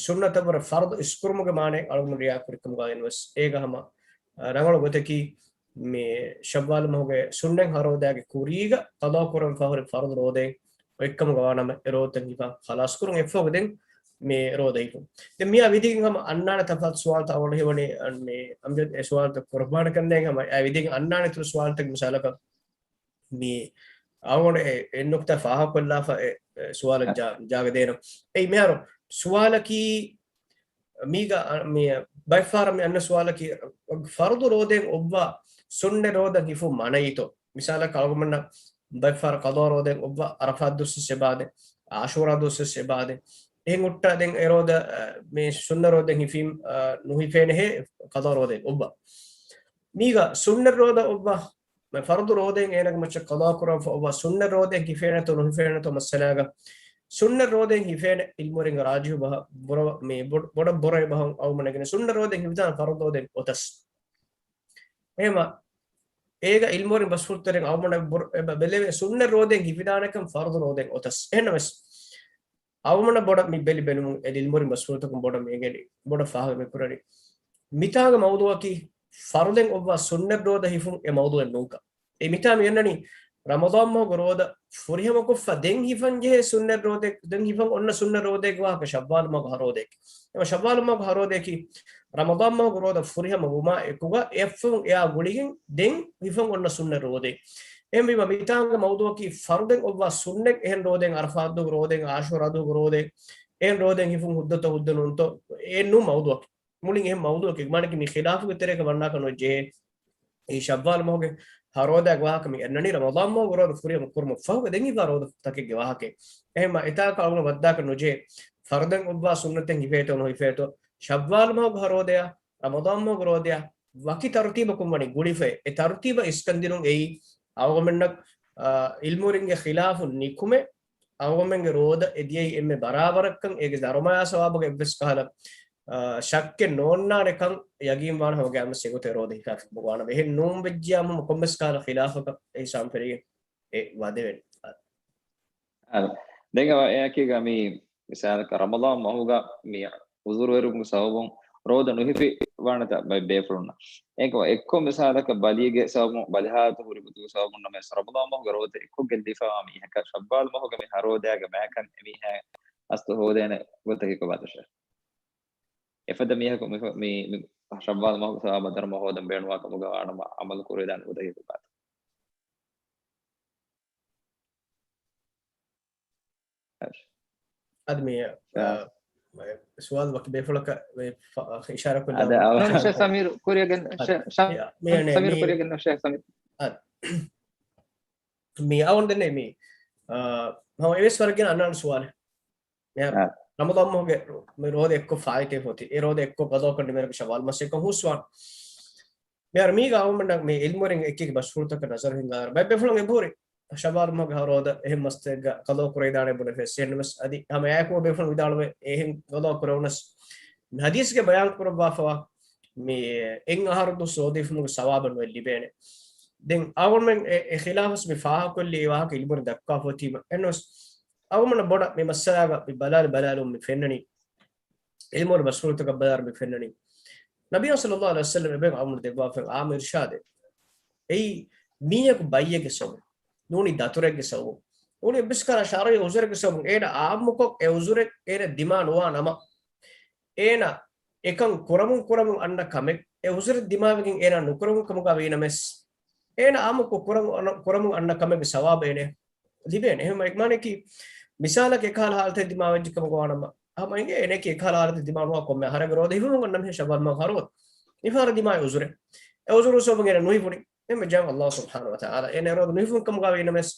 ސުންނަތަށްވުރެ ފަރުޟު އިސްކުރުމުގެ މާނައެއް އަޅުގަނޑު ރިޢާޔަތް ކުރިކަމުގައި ވެސް، އޭގަ ހަމަ، އަ، ރަނގަޅު ގޮތަކީ، މި ޝައްވާލް މަހުގެ ސުންނަތް ހަ ރޯދައިގެ ކުރީގަ ޤަޟާ ކުރަން ފަހުރި ފަރުޟު ރޯދައެއް އޮތްކަމުގަ ވާނަމަ، އެ ރޯދަތައް ހިފާ ޚަލާސްކުރުން އެއްފަހުގަ ދެން މި ރޯދަ ހިފުން. ދެން މިއާ ވިދިގެން ހަމަ އަންނާނެ ތަފާތު ސުވާލުތައް އަޅުގަނޑު ހެވަނީ، އަން-، މި އަމްޖަދް އެ ސުވާލުތައް ކުރައްވާނެކަން ދެން ހަމަ އާ ވިދިގެން އަންނާނެ އިތުރު ސުވާލުތަކެއް މިސާލަކަށް މި އަޅުގަނޑު އެ، އެ ނުކުތާ ފާހަގަކޮށްލާފަ އެ، އެ ސުވާލަށް ޖާ-، ޖާގަ ދޭނަން. އެއީ މިހާރު ސުވާލަކީ މީގަ އަ-، މި ބައެއްފަހަރަށް މި އަންނަ ސުވާލަކީ، ފަރުޟު ރޯދައިން އޮއްވާ ސުންނަތް ރޯދަ ހިފުން މަނައީތޯ؟ މިސާލަކަށް އަޅުގަނޑަށް ބައެއްފަހަރަށް ޤަޟާ ރޯދައިން އޮއްވާ ޢަރަފާތް ދުވަސް އެބާދެ، ޢާޝޫރާ ދުވަސް އެބާދެ. އެހެން ހުއްޓާ ދެން އެ ރޯދަ، އަ، މި ސުންނަތް ރޯދައިން ހިފީ، އަ، ނުހިފޭނެހޭ ޤަޟާ ރޯދައިން އޮއްވާ. މީގަ ސުންނަތް ރޯދަ އޮއްވާ މި ފަރުޟު ރޯދައިން އޭނަގެ މައްޗަށް ޤަޟާ ކުރަން ފަ-، އޮއްވާ ސުންނަތް ރޯދައިން ހިފޭނެތޯ ނުހިފޭނެތޯ މައްސަލާގަ، ސުންނަތް ރޯދައިން ހިފޭނެ ޢިލްމުވެރިންގެ ރާޖިޙު ބަހަ-، ބުރަ-، މި ބޮޑަ-، ބޮޑަށް ބުރަ އެބަހުން އަޅުގަނޑު ނެގެން ސުންނަތް ރޯދައިން ހިފިދާނެ ފަރުޟު ރޯދައިން އޮތަސް. އެހެމަ އޭގަ ޢިލްމުވެރިން ބަސްފުޅުތެރިން އަޅުގަނޑަށް ބުރ-، އެބަ ބެލެވޭ ސުންނަތް ރޯދައިން ހިފިދާނެކަން ފަރުޟު ރޯދައިން އޮތަސް. އެހެންނަމަވެސް، އަޅުގަނޑަށް ބޮޑަށް މި ބެލި ބެލުމުން އެ ޢިލްމުވެރިން ބަސްފުޅުތަކުން ބޮޑަށް މި އެނގެނީ، ބޮޑަށް ފާހަގަ މި ކުރަނީ. މިތާގަ މައުޟޫޢަކީ ފަރުޟެއް އޮއްވާ ސުންނަތް ރޯދަ ހިފުން އެ މައުޟޫޢެއް ނޫންކަން. އެ މިތާ މި އަންނަނީ ރަމަޟާން މަހުގެ ރޯދަ ފުރިހަމަކޮށްފަ ދެން ހިފަން ޖެހޭ ސުންނަތް ރޯދަ، ދެން ހިފަން އޮންނަ ސުންނަތް ރޯދައެއްގެ ވާހަކަ ޝައްވާލް މަހުގެ ހަ ރޯދައެކޭ. އެމަ ޝައްވާލް މަހުގެ ހަ ރޯދައަކީ ރަމަޟާން މަހުގެ ރޯދަ ފުރިހަމަ ވުމާ އެކުގަ އެއަށްފަހުން އެއާ ގުޅިގެން ދެން ހިފަން އޮންނަ ސުންނަތް ރޯދައެއް. އެހެންވީމަ މިތާނގެ މައުޟޫޢަކީ ފަރުޟެއް އޮއްވާ ސުންނަތް އެހެން ރޯދައެއް ޢަރަފާތުގެ ރޯދައެއް ޢާޝޫރާދުގެ ރޯދައެއް އެހެން ރޯދައެއް ހިފުން ހުއްދަތަ ހުއްދަ ނޫންތޯ؟ އެ ނޫން މައުޟޫޢަކީ. މުޅިން އެހެން މައުޟޫޢަކީ. މާނައަކީ މި ޚިލާފުގެ ތެރޭގަ ވަންނާކަށް ނުޖެހޭ. އެއީ ޝައްވާލް މަހުގެ ހަ ރޯދައިގެ ވާހަކަ މި އަންނަނީ ރަމަޟާން މަހުގެ ރޯދަ ފުރިހަމަ ކުރުމަށް ފަހުގަ ދެން ހިފާ ރޯދަތަކެއްގެ ވާހަކައެއް. އެހެންމަ އެތާކަށް އަޅުގަނޑު ވައްދާކަށް ނުޖެހޭ. ފަރުޟެއް އޮއްވާ ސުންނަތެއް ހިފޭތޯ ނުހިފޭތޯ؟ ޝައްވާލް މަހުގެ ހަ ރޯދަޔާ ރަމަޟާން މަހުގެ ރޯދަޔާ ވަކި ތަރުތީބަކުން ވަނީ ގުޅިފައި. އެ ތަރުތީބަށް އިސްކަންދިނުން އެއީ އަޅުގަނޑުމެންނަށް، އާ، ޢިލްމުވެރިންގެ ޚިލާފު ނިކުމެ، އަޅުގަނޑުމެންގެ ރޯދަ އެ ދިޔައީ އެންމެ ބަރާބަރަށްކަން، އޭގެ ދަރުމަޔާ ސަވާބުގަ އެއްވެސް ކަހަލަ، އާ، ޝައްކެއް ނޯންނާނެކަން ޔަގީންވާނެ ހަމަ ގައިމުވެސް އެގޮތަށް ރޯދަ ހިފާފަ ވާނަމަ. އެހެން ނޫން ވެއްޖިޔާމު ކޮންމެސް ކަހަލަ ޚިލާފަކަށް އެ ހިސާބުން ފެށިގެން އެ ވަދެވެން. އާ، ދެން އެއާއެކީގަ މި މިސާލަކަށް ރަމަޟާން މަހުގަ މި ޢުޛުރުވެރިވުމުގެ ސަބަބުން ރޯދަ ނުހިފި ވާނެތަ ބައެއް ބޭފުޅުންނަށް. އެކަމަ އެއްކޮށް މިސާލަކަށް ބަލީގެ ސަބަބުން، ބަލިހާލަތު ހުރި ގޮތުގެ ސަބަބުން ނަމަވެސް ރަމަޟާން މަހުގެ ރޯދަ އެއްކޮށް ގެއްލިފައިވާ މީހަކަށް ޝައްވާލް މަހުގެ މި ހަ ރޯދައިގެ މާތްކަން އެމީހާ އަސްލު ހޯދޭނެ ގޮތަކީ ކޮބާތަށެއް؟ އެފަދަ މީހަކު މި، މި، މި ޝައްވާލް މަހުގެ ސަވާބަށް ދަރުމަ ހޯދަން ބޭނުންވާ ކަމުގަ ވާނަމަ ޢަމަލު ކުރެވިދާނެ ގޮތަކީ ކޮބާތަ؟ އަދި މި، އާ، އާ، ސުވާލު ވަކި ބޭފުޅަކަށް ވެ-، ފަ-، އިޝާރާ ކޮށްލާ. އަދި އަވަ-، ނޫން، ޝޭޚް ސަމީރު ކުރިއަށް ގެން-، އަދި، ޝޭ-، ޝަ-، މި، މި އަނެ، ސަމީރު މި، ކުރިއަށް ގެން ޝޭޚް ސަމީރު. އަދި، މި އަވަން ދެންނެ މި، އާ، ހަމަ އެވެސް ވަރަށް ގިނަ އަންނާނެ ސުވާލެއް. މިހާރު އާ. ރަމަޟާން މަހުގެ މި ރޯދަ އެއްކޮށް ފާއިތޭ ފޮތި. އެ ރޯދަ އެއްކޮށް ގަޟާކޮށް ނިމެރަކަށް ޝަވާލް މަސް އެއްކޮށް ހުސްވާން. މިހާރު މީގަ އަޅުގަނޑަށް މި ޢިލްމުވެރިން އެކީގެ ބަސްފުޅުތަކަށް ނަޒަރު ހިންގާއިރު، ބައެއް ބޭފުޅުން އެބަހުރި ޝަވާލް މަހުގެ ހަ ރޯދަ އެހެން މަސްތަކެއްގަ ޤަޟާ ކުރެވިދާނެ ބުނެފަ އެހެންނަމަސް އަދި ހަމަ އެއާއެކު ބޭފުޅުން ވިދާޅުވެ އެހެން ޤަޟާ ކުރެވުނަސް މި ޙަދީޘްގެ ބަޔާން ކުރައްވާފަވާ މި އެއް އަހަރު ދުވަސް ރޯދަ ހިފުމުގެ ސަވާބެއް ނުއެއް ލިބޭނެ. ދެން އަޅުގަނޑުމެން އެ، އެ ޚިލާފަސް މި ފާހަގަކޮށްލީ އެ ވާހަކަ ޢިލްމުވެރިން ދައްކާފައޮތީމަ. އެހެންނަމަސް އަޅުގަނޑުމެން ބޮޑަށް މި މައްސަލާގަ މި ބަލާލި ބަލާލުން މި ފެންނަނީ ޢިލްމުވެރި ބަސްފުޅުތަކަށް ބަލާއިރު މި ފެންނަނީ، ނަބީ ޞައްލައްލާހު ޢަލައިހި ވަސައްލަމް އެބައި އަމުރު ދެއްވާފަ އާންމު އިރުޝާދެއް. އެއީ މީހަކު ބައްޔެއްގެ ސަބަބުން ނޫނީ، ދަތުރެއްގެ ސަބަބުން ނޫނީ، އެއްވެސް ކަހަލަ ޝަރުޢީ ޢުޛުރެއްގެ ސަބަބުން އޭނަ އާއްމުކޮށް އެ ޢުޛުރެއް އޭނަ ދިމާ ނުވާ ނަމަ، އޭނަ އެކަން ކުރަމުން ކުރަމުން އަންނަ ކަމެއް އެ ޢުޛުރެއް ދިމާވެގެން އޭނަ ނުކުރަމުން ކަމުގަ ވީ ނަމަވެސް، އޭނަ އާއްމުކޮށް ކުރަމުން އަންނަ ކަމެއްގެ ސަވާބު އޭނަ ލިބޭނެ. އެހެން އެކަމަކީ، މިސާލަކަށް އެކަހަލަ ހާލަތެއް ދިމާވެއްޖެ ކަމުގަ ވާނަމަ، ހަމަ އެނގޭ އޭނައަކީ އެކަހަލަ ހާލަތެއް ދިމާ ނުވާ ކޮންމެ އަހަރެއްގެ ރޯދަ ހިފުމުން އަންނަ މީހެއް ޝައްވާލް މަހުގެ ހަ ރޯދަ. މިފަހަރު ދިމާވި ޢުޛުރެއް. އެ ޢުޛުރު ސަބަބުން އޭނަ ނުހިފުނީ. އެންމެ ޖާ ﷲ ސުބްޙާނަހޫ ވަތަޢާލާ އޭނަ ރޯދަ ނުހިފުން ކަމުގަ ވީ ނަމަވެސް،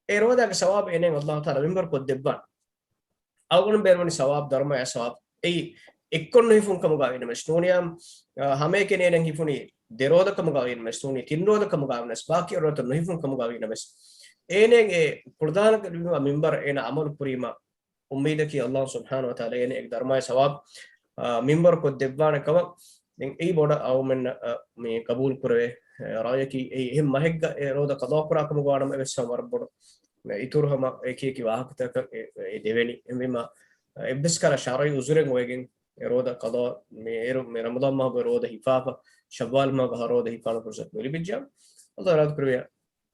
އެ ރޯދަގެ ސަވާބު އޭނައަށް ﷲ ތަޢާލާ މިންބަރު ކޮށްދެއްވާނެ. އަޅުގަނޑު ބޭރުވަނީ ސަވާބު، ދަރުމަޔާ ސަވާބު. އެއީ އެއްކޮށް ނުހިފުން ކަމުގަ ވީ ނަމަވެސް ނޫނިއްޔާ، އަ، ހަމައެކަނި އޭނަ ހިފުނީ ދެ ރޯދަ ކަމުގަ ވީ ނަމަވެސް ނޫނީ ތިން ރޯދަ ކަމުގަ ވީ ނަމަވެސް ބާކީ ރޯދަތައް ނުހިފުން ކަމުގަ ވީ ނަމަވެސް، އޭނައަށް ކުޅަދާނަ ލިބިވާ މިންބަރަށް އޭނަ އަމަލު ކުރީމަ، އުއްމީދަކީ ﷲ ސުބްޙާނަހޫ ވަތަޢާލާ އޭނައަށް ދަރުމަޔާ ސަވާބު، އާ، މިންބަރު ކޮށްދެއްވާނެ ކަމަށް. ދެން އެއީ ބޮޑަށް އަޅުގަނޑުމެންނަށް، އަ، މި ގަބޫލު ކުރެވޭ، އަ، ރައުޔަކީ އެއީ އެހެން މަހެއްގަ އެ ރޯދަ ޤަޟާ ކުރާ ކަމުގަ ވާނަމަ އެވެސް ހަމަ ވަރަށް ބޮޑު އިތުރު ހަމަ އެކި އެކި ވާހަކަތަކަށް އެ، އެ ދެވެނީ. އެހެންވީމަ، އެއްވެސް ކަހަލަ ޝަރުޢީ ޢުޛުރެއް އޮވެގެން އެ ރޯދަ ޤަޟާ، މި އޭރު މި ރަމަޟާން މަހުގެ ރޯދަ ހިފާފަ، ޝައްވާލް މަހުގެ ހަ ރޯދަ ހިފާނެ ފުރުޞަތު ނުލިބިއްޖެޔާ، ﷲ އިރާދަ ކުރެއްވިޔާ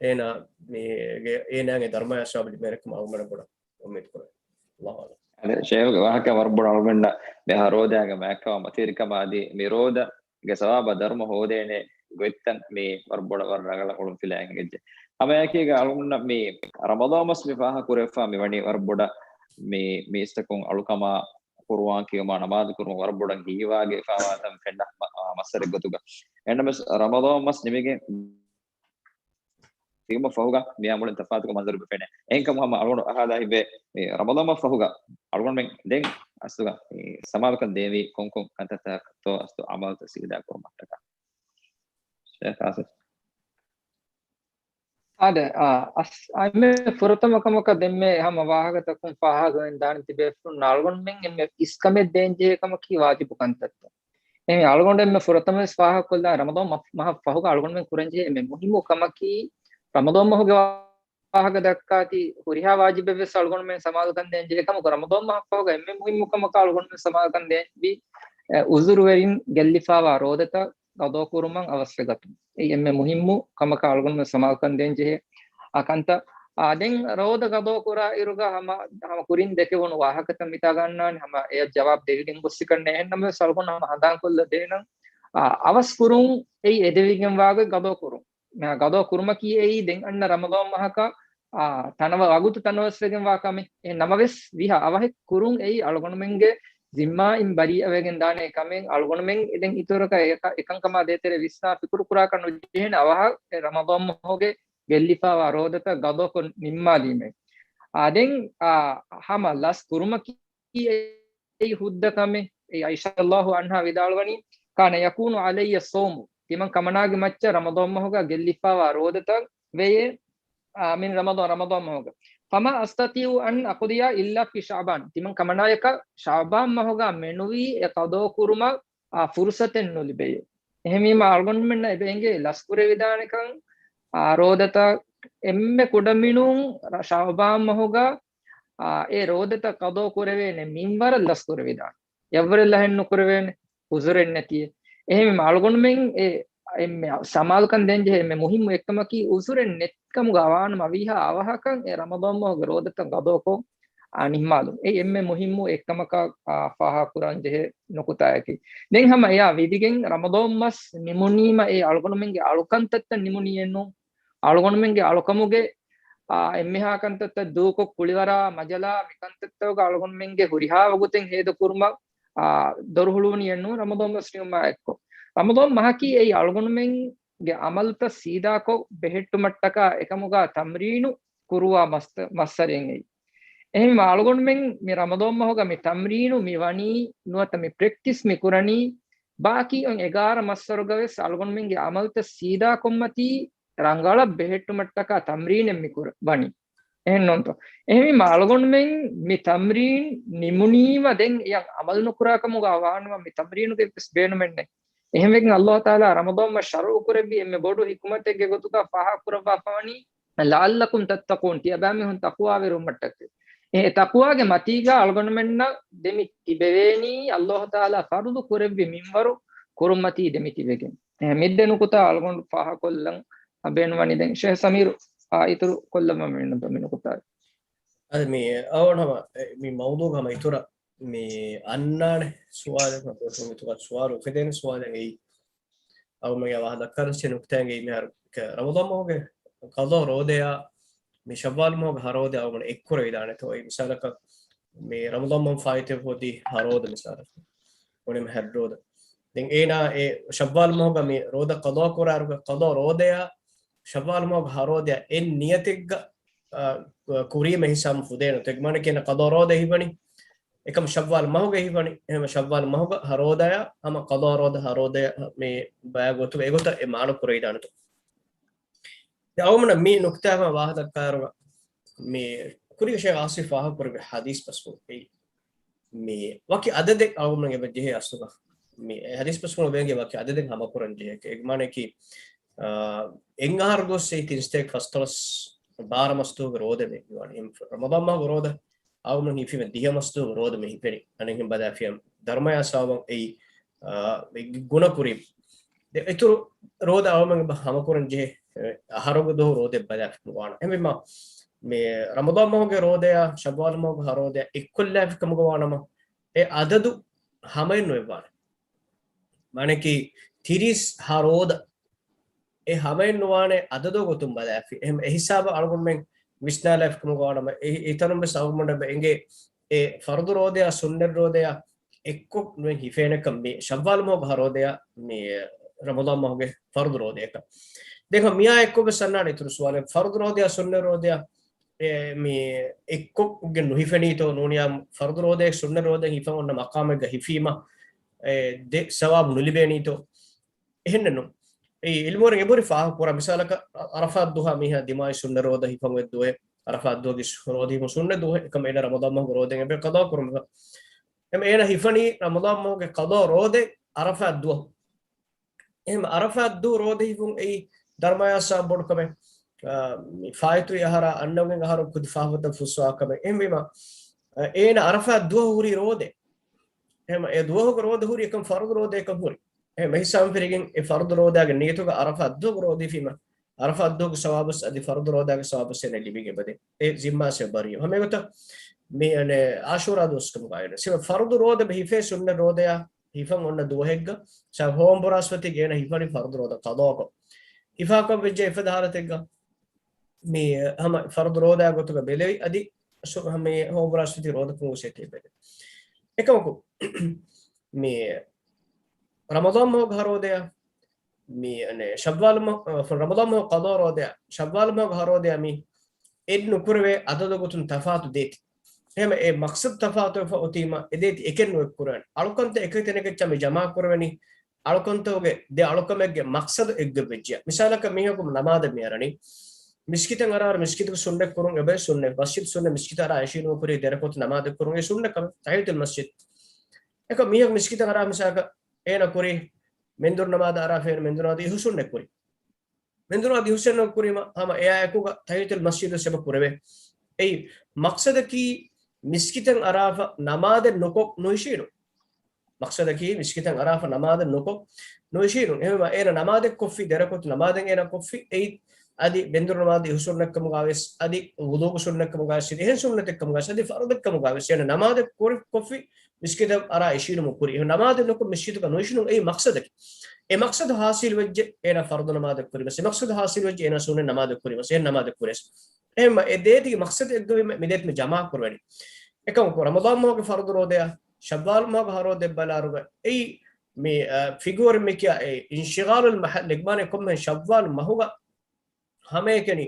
އޭނާ މީގެ، އޭނާގެ ދަރުމަޔާ ސަވާބު ލިބޭނެ ކަމަށް އަޅުގަނޑު ބޮޑަށް އުއްމީދު ކުރޭ. ﷲ އަޢްލަމް. އަދި ޝޭޚުގެ ވާހަކަ ވަރަށް ބޮޑަށް އަޅުގަނޑަށް މި ހަ ރޯދައިގެ މާތްކަމާ މަތިވެރިކަމާ އަދި މި ރޯދަ ގެ ސަވާބާ ދަރުމަ ހޯދޭނެ ގޮތްތައް މި ވަރަށް ބޮޑަށް ވަރަށް ރަނގަޅަށް އުޅުން ފިލައިގެން އެއްޗެއް. ހަމައެކީގަ އަޅުގަނޑަށް މި ރަމަޟާން މަސް މި ފާހަގަ ކުރެވިފަ މި ވަނީ ވަރަށް ބޮޑަށް މި މީސްތަކުން އަޅުކަމާ ޤުރުއާން ކިޔުމާ ނަމާދު ކުރުމަށް ވަރަށް ބޮޑަށް ހީވާގެ ފާވާތަން ފެންނަ މަ-، މައްސަރެއް ގޮތުގަ. އެހެންނަމަވެސް ރަމަޟާން މަސް ނިމިގެން ތިބުމަށް ފަހުގަ މިއާ މުޅިން ތަފާތު މަންޒަރު ފެނޭ. އެހެންކަމުން ހަމަ އަޅުގަނޑު އަހާލާ ހިތްވޭ، މި ރަމަޟާން މަހުގަ އަޅުގަނޑުމެން ދެން އަސްލުގަ މި ސަމާލުކަން ދޭންވީ ކޮންކޮން ކަންތައްތަކަށްތޯ އަސްލު އަމަލުތައް ސީދާ ކުރުމަށްޓަކާ. ޝޭޚް އާސިފް. އާދެ، އާ، އަސް-، އާ، އެންމެ ފުރަތަމަ ކަމަކަށް ދެންމެ ހަމަ ވާހަކަތަކުން ފާހަގަވެގެން ދާން ތިބޭފުޅުން އަޅުގަނޑުމެން އެންމެ އިސްކަމެއް ދޭން ޖެހޭ ކަމަކީ ވާޖިބު ކަންތައްތައް. އެހެން އަޅުގަނޑު އެންމެ ފުރަތަމަވެސް ފާހަގަކޮށްލާ ރަމަޟާން މަ-، މަހަށް ފަހުގަ އަޅުގަނޑުމެން ކުރަންޖެހޭ އެންމެ މުހިއްމު ކަމަކީ، ރަމަޟާން މަހުގެ ވާހަކަ ދައްކާތީ ހުރިހާ ވާޖިބެއްވެސް އަޅުގަނޑުމެން ސަމާލުކަން ދޭން ޖެހޭ ކަމަކު، ރަމަޟާން މަހަށް ފަހުގަ އެންމެ މުހިއްމު ކަމަކަށް އަޅުގަނޑުމެން ސަމާލުކަން ދޭންވީ، އެ، އުޒުރުވެރިން ގެއްލިފާވާ ރޯދަތައް ގަޟާ ކުރުމަށް އަވަސްވެގަތުން. އެއީ އެންމެ މުހިއްމު ކަމަކަށް އަޅުގަނޑުމެން ސަމާލުކަން ދޭން ޖެހޭ އާ ކަންތައް. އާ، ދެން ރޯދަ ގަޟާ ކުރާ އިރުގަ ހަމަ، ހަމަ ކުރިން ދެކެވުނު ވާހަކަތައް މިތާގަ އަންނާނެ، ހަމަ އެޔަށް ޖަވާބު ދެވިގެން ގޮއްސިކަންނޭ. އެހެންނަމަވެސް އަޅުގަނޑު ހަމަ ހަނދާންކޮށްލަ ދޭނަން، އާ، އަވަސް ކުރުން އެއީ އެދެވިގެންވާގޮތް ގަޟާ ކުރުން. މި ގަޟާ ކުރުމަކީ އެއީ ދެން އަންނަ ރަމަޟާން މަހަކަށް، އާ، ތަނަވަ-، ވަގުތު ތަނަވަސްވެގެންވާ ކަމެއް. އެހެން ނަމަވެސް، ވީހާ އަވަހެއް ކުރުން އެއީ އަޅުގަނޑުމެންގެ ޒިންމާއިން ބަރީއަވެގެން ދާނެ ކަމެއް. އަޅުގަނޑުމެން ދެން އިތުރަކަށް އެކަ-، އެކަންކަމާ ދޭތެރޭ ވިސްނާ ފިކުރު ކުރާކަށް ނުޖެހޭނެ އަވަހަށް އެ ރަމަޟާން މަހުގެ ގެއްލިފާވާ ރޯދަތައް ގަޟާކޮށް ނިންމާލީމޭ. އާ، ދެން، އާ، ހަމަ ލަސް ކުރުމަކީ އެއީ ހުއްދަ ކަމެއް. އެ ޢާއިޝާ ރަޟިޔަﷲ ޢަންހާ ވިދާޅުވަނީ، "كان يكون علي الصوم." ތިމަން ކަމަނާގެ މައްޗަށް ރަމަޟާން މަހުގަ ގެއްލިފާވާ ރޯދަތައް ވެޔޭ، އާ، من رمضان، ރަމަޟާން މަހުގަ. "فما أستطيع أن أقضي إلا في شعبان." ތިމަން ކަމަނާޔަކަށް ޝަޢުބާން މަހުގަ މެނުވީ އެ ޤަޟާ ކުރުމަށް، އާ، ފުރުޞަތެއް ނުލިބެޔޭ. އެހެންވީމަ އަޅުގަނޑުމެންނަށް އެބަ އެނގޭ ލަސްކުރެވިދާނެކަން، އާ، ރޯދަތައް އެންމެ ކުޑަމިނުން ޝަޢުބާން މަހުގަ، އާ، އެ ރޯދަތައް ޤަޟާ ކުރެވޭނެ މިންވަރަށް ލަސްކުރެވިދާނެ. އެއްވަރެއް ލަހެއް ނުކުރެވޭނެ، އުޒުރެއް ނެތިއެއް. އެހެންވީމަ އަޅުގަނޑުމެން އެ، އެންމެ ސަމާލުކަން ދޭންޖެހޭ އެންމެ މުހިއްމު އެއްކަމަކީ، އުޒުރެއް ނެތްކަމުގަ ވާނަމަ ވީހާ އަވަހަކަށް އެ ރަމަޟާން މަހުގެ ރޯދަތައް ޤަޟާކޮށް، އާ، ނިންމާލުން. އެއީ އެންމެ މުހިއްމު އެއްކަމަކަށް، އާ، ފާހަގަކުރަން ޖެހޭ ނުކުތާއަކީ. ދެން ހަމަ އެއާ ވިދިގެން ރަމަޟާން މަސް ނިމުނީމަ އެ އަޅުގަނޑުމެންގެ އަޅުކަންތައްތައް ނިމުނީއެއްނު. އަޅުގަނޑުމެންގެ އަޅުކަމުގެ، އާ، އެންމެހާ ކަންތައްތައް ދޫކޮށް ކުޅިވަރާ މަޖަލާ މި ކަންތައްތަކުގަ އަޅުގަނޑުމެންގެ ހުރިހާ ވަގުތެއް ހޭދަކުރުމަށް، އާ، ދޮރު ހުޅުވުނީއެއްނު ރަމަޟާން މަސް ނިމުމާ އެއްކޮށް. ރަމަޟާން މަހަކީ އެއީ އަޅުގަނޑުމެންގެ އަމަލުތައް ސީދާކޮށް ބެހެއްޓުމަށްޓަކާ އެކަމުގަ ތަމްރީނު ކުރުވާ މަސް-، މައްސަރެއް އެއީ. އެހެންވީމަ އަޅުގަނޑުމެން މި ރަމަޟާން މަހުގަ މި ތަމްރީނު މި ވަނީ ނުވަތަ މި ޕްރެކްޓިސް މި ކުރަނީ ބާކީ އޮތް އެގާރަ މައްސަރުގަ ވެސް އަޅުގަނޑުމެންގެ އަމަލުތައް ސީދާކޮށްމަތީ ރަނގަޅަށް ބެހެއްޓުމަށްޓަކާ ތަމްރީނެއް މި ކުރަ-، ވަނީ. އެހެން ނޫންތޯ؟ އެހެންވީމަ އަޅުގަނޑުމެން މި ތަމްރީން ނިމުނީމަ ދެން އެޔަށް އަމަލު ނުކުރާ ކަމުގަ ވާނަމަ މި ތަމްރީނުގެ ވެސް ބޭނުމެއް ނެތް. އެހެންވެގެން ﷲ ތަޢާލާ ރަމަޟާން މަހް ޝަރުޢު ކުރެއްވި އެންމެ ބޮޑު ޙިކުމަތެއްގެ ގޮތުގަ ފާހަގަ ކުރައްވާފަވަނީ، "لعلكم تتقون"، ތިޔަބައިމީހުން ތަޤްވާވެރިވުމަށްޓަކައި. އެ ތަޤްވާގެ މަތީގަ އަޅުގަނޑުމެންނަށް ދެމި ތިބެވޭނީ، ﷲ ތަޢާލާ ފަރުޟު ކުރެއްވި މިންވަރު ކުރުމަތީ ދެމިތިބެގެން. އެ، މި ދެ ނުކުތާ އަޅުގަނޑު ފާހަކޮށްލަން ބޭނުންވަނީ. ދެން ޝޭހް ސަމީރު އާ އިތުރު ކޮށްލައްވަމެ މި ނުކުތާ. އަދި މި އަވަން ހަމަ މި މައުޟޫގަ ހަމަ އިތުރަށް މި އަންނާނެ ސުވާލެއް، މަ ސުވާލު އުފެދޭނެ ސުވާލެއް އެއީ. އަޅުގަނޑުމެން ވާހަކަ ދައްކާ ނުކުތާގެ މިހާރު ރަމަޟާން މަހުގެ ޤަޟާ ރޯދަޔާ މި ޝައްވާލް މަހުގެ ހަ ރޯދަ އަޅުގަނޑު އެއްކުރެވިދާނެތޯ؟ އެއީ މިސާލަކަށް މި ރަމަޟާން މަހު ފާއިތުވެފަ އޮތީ ހަ ރޯދަ މިސާލަކަށް. އުނިމަ ހަ ރޯދަ. ދެން އޭނާ އެ ޝައްވާލް މަހުގަ މި ރޯދަ ޤަޟާ ކުރާއިރުގަ ޤަޟާ ރޯދަޔާ ޝައްވާލް މަހުގެ ހަ ރޯދަޔާ އެއް ނިޔަތެއްގަ، އާ، ކުރީމަ ހިސާބުން ފުދޭނެތޯ؟ އެގެ މާނަ ކިޔަން ޤަޟާ ރޯދަ ހިވަނީ. އެކަމް ޝައްވާލް މަހުގަ ހިފަނި. އެހެން ޝައްވާލް މަހުގަ ހަ ރޯދަޔާ ހަމަ ޤަޟާ ރޯދަ ހަ ރޯދަޔާ މި ބަޔާ ގޮތުގަ އެގޮތަށް އެ މާނަ ކުރެވިދާނެތޯ؟ ދެ އަޅުގަނޑަށް މި ނުކުތާގަ ވާހަކަ ދައްކާއިރުގަ މި ކުރީގެ ޝޭހް އާސިފް ފާހަގަކުރެއްވި ހަދީސް ބަސްފުޅު އެއީ. މި ވަކި އަދަދެއް އަޅުގަނޑުމެން އެބަ ޖެހޭ އަސްލުގަ. މި އެ ހަދީސް ބަސްފުޅު ބޭންގެ ވަކި އަދަދެއް ހަމަކުރަން ޖެހޭ. އެގެ މާނައަކީ، އާ، އެއް އަހަރު ދުވަސް ސަތޭކަ ފަސްދޮޅަސް ބާރަ މަސްދުވަހުގެ ރޯދަ މި ވާނެ. އެ ރަމަޟާން މަހުގެ ރޯދަ އަޅުގަނޑު ހިފީމަ ދިހަ މަސްދުވަހުގެ ރޯދަ މި ހިފެނީ. އަނެއްހެން ބަލާފިޔަ ދަރުމަޔާ ސަބަބަށް އެއީ، އާ، ގުނަ ކުރީ. ދެ އިތުރު ރޯދަ އަޅުގަނޑުމެން ހަމަކުރަން ޖެހޭ، އެ، އަހަރުގެ ދުވަހު ރޯދަ ބަލާފި ވާނެ. އެހެންވީމަ މި ރަމަޟާން މަހުގެ ރޯދަޔާ ޝައްވާލް މަހުގެ ހަ ރޯދަޔާ އެއްކޮށްލާފި ކަމުގަ ވާނަމަ، އެ އަދަދު ހަމައެއް ނުވެވާނެ. މާނައަކީ ތިރީސް ހަ ރޯދަ އެ ހަމައެއް ނުވާނެ އަދަދު ގޮތުން ބަލާފި. އެހެން އެހިސާބަށް އަޅުގަނޑުމެން ވިސްނާލާފި ކަމުގަ ވާނަމަ، އެ، އެތަނުން ވެސް އަޅުގަނޑަށް އެނގޭ އެ ފަރުޟު ރޯދަޔާ ސުންނަތް ރޯދަޔާ އެއްކޮށް ނުވެ ހިފޭނެކަން މި ޝައްވާލް މަހުގެ ހަ ރޯދަޔާ މި ރަމަޟާން މަހުގެ ފަރުޟު ރޯދަޔަކަށް. ދެން މިއާ އެއްކޮށް ވެސް އަންނާނެ އިތުރު ސުވާލެއް. ފަރުޟު ރޯދަޔާ ސުންނަތް ރޯދަޔާ އެ، މި އެއްކޮށްގެން ނުހިފެނީތޯ؟ ނޫނިއްޔާ ފަރުޟު ރޯދައެއް ސުންނަތް ރޯދައެއް ހިފަން އޮންނަ މަޤާމެއްގަ ހިފީމަ، އެ، ދެ ސަވާބު ނުލިބޭނީތޯ؟ އެހެންނެއްނު. އެ އިލްމުވެރިން އެބުރި ފާހަގަކުރާ މިސާލަކަށް އަ-، އަރަފާތް ދުވަހަ މީހާ ދިމާވި ސުންނަތް ރޯދަ ހިފަން އޮތް ދުވަހެއް، އަރަފާތް ދުވަހުގެ ރޯދަ ހިފުން ސުންނަތް ދުވަހެއް، އެކަމް އޭނަ ރަމަޟާން މަހުގެ ރޯދައެއް އެބަ ޤަޟާ ކުރުމަށް. އެމަ އޭނަ ހިފަނީ ރަމަޟާން މަހުގެ ޤަޟާ ރޯދަ އަރަފާތް ދުވަހު. އެހެން އަރަފާތް ދުވަހު ރޯދަ ހިފުން އެއީ ދަރުމަޔާ ސަބަބު ބޮޑު ކަމެއް. އާ، މި ފާއިތުވި އަހަރާ އަންނަވަން އަހަރު ކުދި ފާފަތައް ފުއްސާ ކަމެއް. އެހެންވީމަ، އާ، އޭނަ އަރަފާތް ދުވަހު ހުރީ ރޯދަ. އެހެން އެ ދުވަހުގެ ރޯދަ ހުރީ އެކަން ފަރުޟު ރޯދައެއްކަން ހުރި. އެހެން އެހިސާބުން ފެށިގެން އެ ފަރުޟު ރޯދާގެ ނިޔަތުގަ އަރަފާތް ދުވަހުގެ ރޯދަ ހިފީމަ، އަރަފާތް ދުވަހުގެ ސަވާބުވެސް އަދި ފަރުޟު ރޯދާގެ ސަވާބުވެސް އޭނަ ލިބިގެން އެބަދޭ. އެ ޒިންމާ ސެ ބަރީ. ހަމަ އެގޮތަށް މި އަނެއް އާޝޫރާ ދުވަސް ކަމުގައި ވެސް ހިފޭ ފަރުޟު ރޯދަ އެބަ ހިފޭ ސުންނަތް ރޯދަޔާ ހިފަން އޮންނަ ދުވަހެއްގަ، ސަ ހޯނބުރާސްފަތިގެ އޭނަ ހިފަނީ ފަރުޟު ރޯދަ ޤަޟާކޮށް. ހިފާކަށް ވެއްޖެ އެފަދަ ހާލަތެއްގަ، މި ހަމަ ފަރުޟު ރޯދާ ގޮތުގަ ބެލެވި، އަދި ސު-، ހަމަ ހޯނބުރާސްފަތި ރޯދަ ކުން ހުސޭތޭ ބެލެވި. އެކަމަކު، މި ރަމަޟާން މަހުގެ ހަ ރޯދަޔާ، މި އަނެއް ޝައްވާލް މަ-، އަ، ރަމަޟާން މަހު ޤަޟާ ރޯދަޔާ، ޝައްވާލް މަހުގެ ހަ ރޯދަޔާ މި އެއް ނުކުރެވޭ އަދަދު ގޮތުން ތަފާތު ދޭތި. އެހެން އެ މަޤްޞަދު ތަފާތުވެފަ އޮތީމަ، އެ ދޭތި އެކެއް ނުއެއްކުރާނެ. އަޅުކަންތައް އެކި ތަނަކަށް މި ޖަމާކުރެވެނީ، އަޅުކަންތަކުގެ ދެ އަޅުކަމެއްގެ މަޤްޞަދު އެއްގޮތް ވެއްޖިއްޔާ. މިސާލަކަށް މީހަކު ނަމާދަށް މި އަރަނީ، މިސްކިތަށް އަރާއިރު މިސްކިތުގެ ސުންނަތް ކުރުން އެބަ ސުންނަތް، މަސްޖިދު ސުންނަތް، މިސްކިތަށް އަރާ އިށީނުމަށް ކުރި ދެ ރަކުޢަތު ނަމާދެއް ކުރުން އެ ސުންނަތް ކަމެއް، ތަޙިއްޔަތުލް މަސްޖިދު. އެކަމް މީހަކު މިސްކިތަށް އަރާ މިސާލަކަށް އޭނަ ކުރީ މެންދުރު ނަމާދަށް އަރާފަ އޭނަ މެންދުރު ނަމާދު އިހުސުންނަތް ކުރީ. މެންދުރު ނަމާދު އިހުސުންނަތް ކުރީމަ ހަމަ އެއާ އެކުގަ ތަޙިއްޔަތުލް މަސްޖިދު ވެސް އެބަ ކުރެވޭ. އެއީ މަޤްޞަދަކީ މިސްކިތަށް އަރާފަ ނަމާދެއް ނުކޮށް ނުއިށީނު. މަޤްޞަދަކީ މިސްކިތަށް އަރާފަ ނަމާދެއް ނުކޮށް ނުއިށީނު. އެހެންވީމަ އޭނަ ނަމާދެއް ކޮށްފި، ދެ ރަކުޢަތު ނަމާދެއް އޭނަ ކޮށްފި، އެއީ އަދި މެންދުރު ނަމާދު އިހުސުންނަތްކަމުގަ ވެސް، އަދި ވުޟޫގެ ސުންނަތްކަމުގަ ވެސް، އެހެން ސުންނަތެއްކަމުގަ ވެސް، އަދި ފަރުޟެއްކަމުގަ ވެސް، އޭނަ ނަމާދެއް ކޮށް-، ކޮށްފި، މިސްކިތަށް އަރާ އިށީނުމުން ކުރި. އެހެން ނަމާދެއް ނުކޮށް މިސްކިތުގަ ނުއިށީނު އެއީ މަޤްޞަދަކީ. އެ މަޤްޞަދު ޙާޞިލު ވެއްޖެ އޭނަ ފަރުޟު ނަމާދެއް ކުރި ވެސް، އެ މަޤްޞަދު ޙާޞިލު ވެއްޖެ އޭނަ ސުންނަތް ނަމާދެއް ކުރި ވެސް، އެހެން ނަމާދެއް ކުރި ވެސް. އެހެން އެ ދޭތިގެ މަޤްޞަދު އެއްގޮތްވީމަ މި ދޭތި މި ޖަމާ ކުރެވެނީ. އެކަމަކު ރަމަޟާން މަހުގެ ފަރުޟު ރޯދަޔާ ޝައްވާލް މަހުގެ ހަ ރޯދަ ބަލާއިރުގަ އެއީ މި، އަ، ފިގުވަރު މި ކިޔާ އެ އިންޝިޣާލުލް މަޙައްލި އެގެ މާނަ ކޮންމެ ޝައްވާލް މަހުގަ ހަމައެކަނި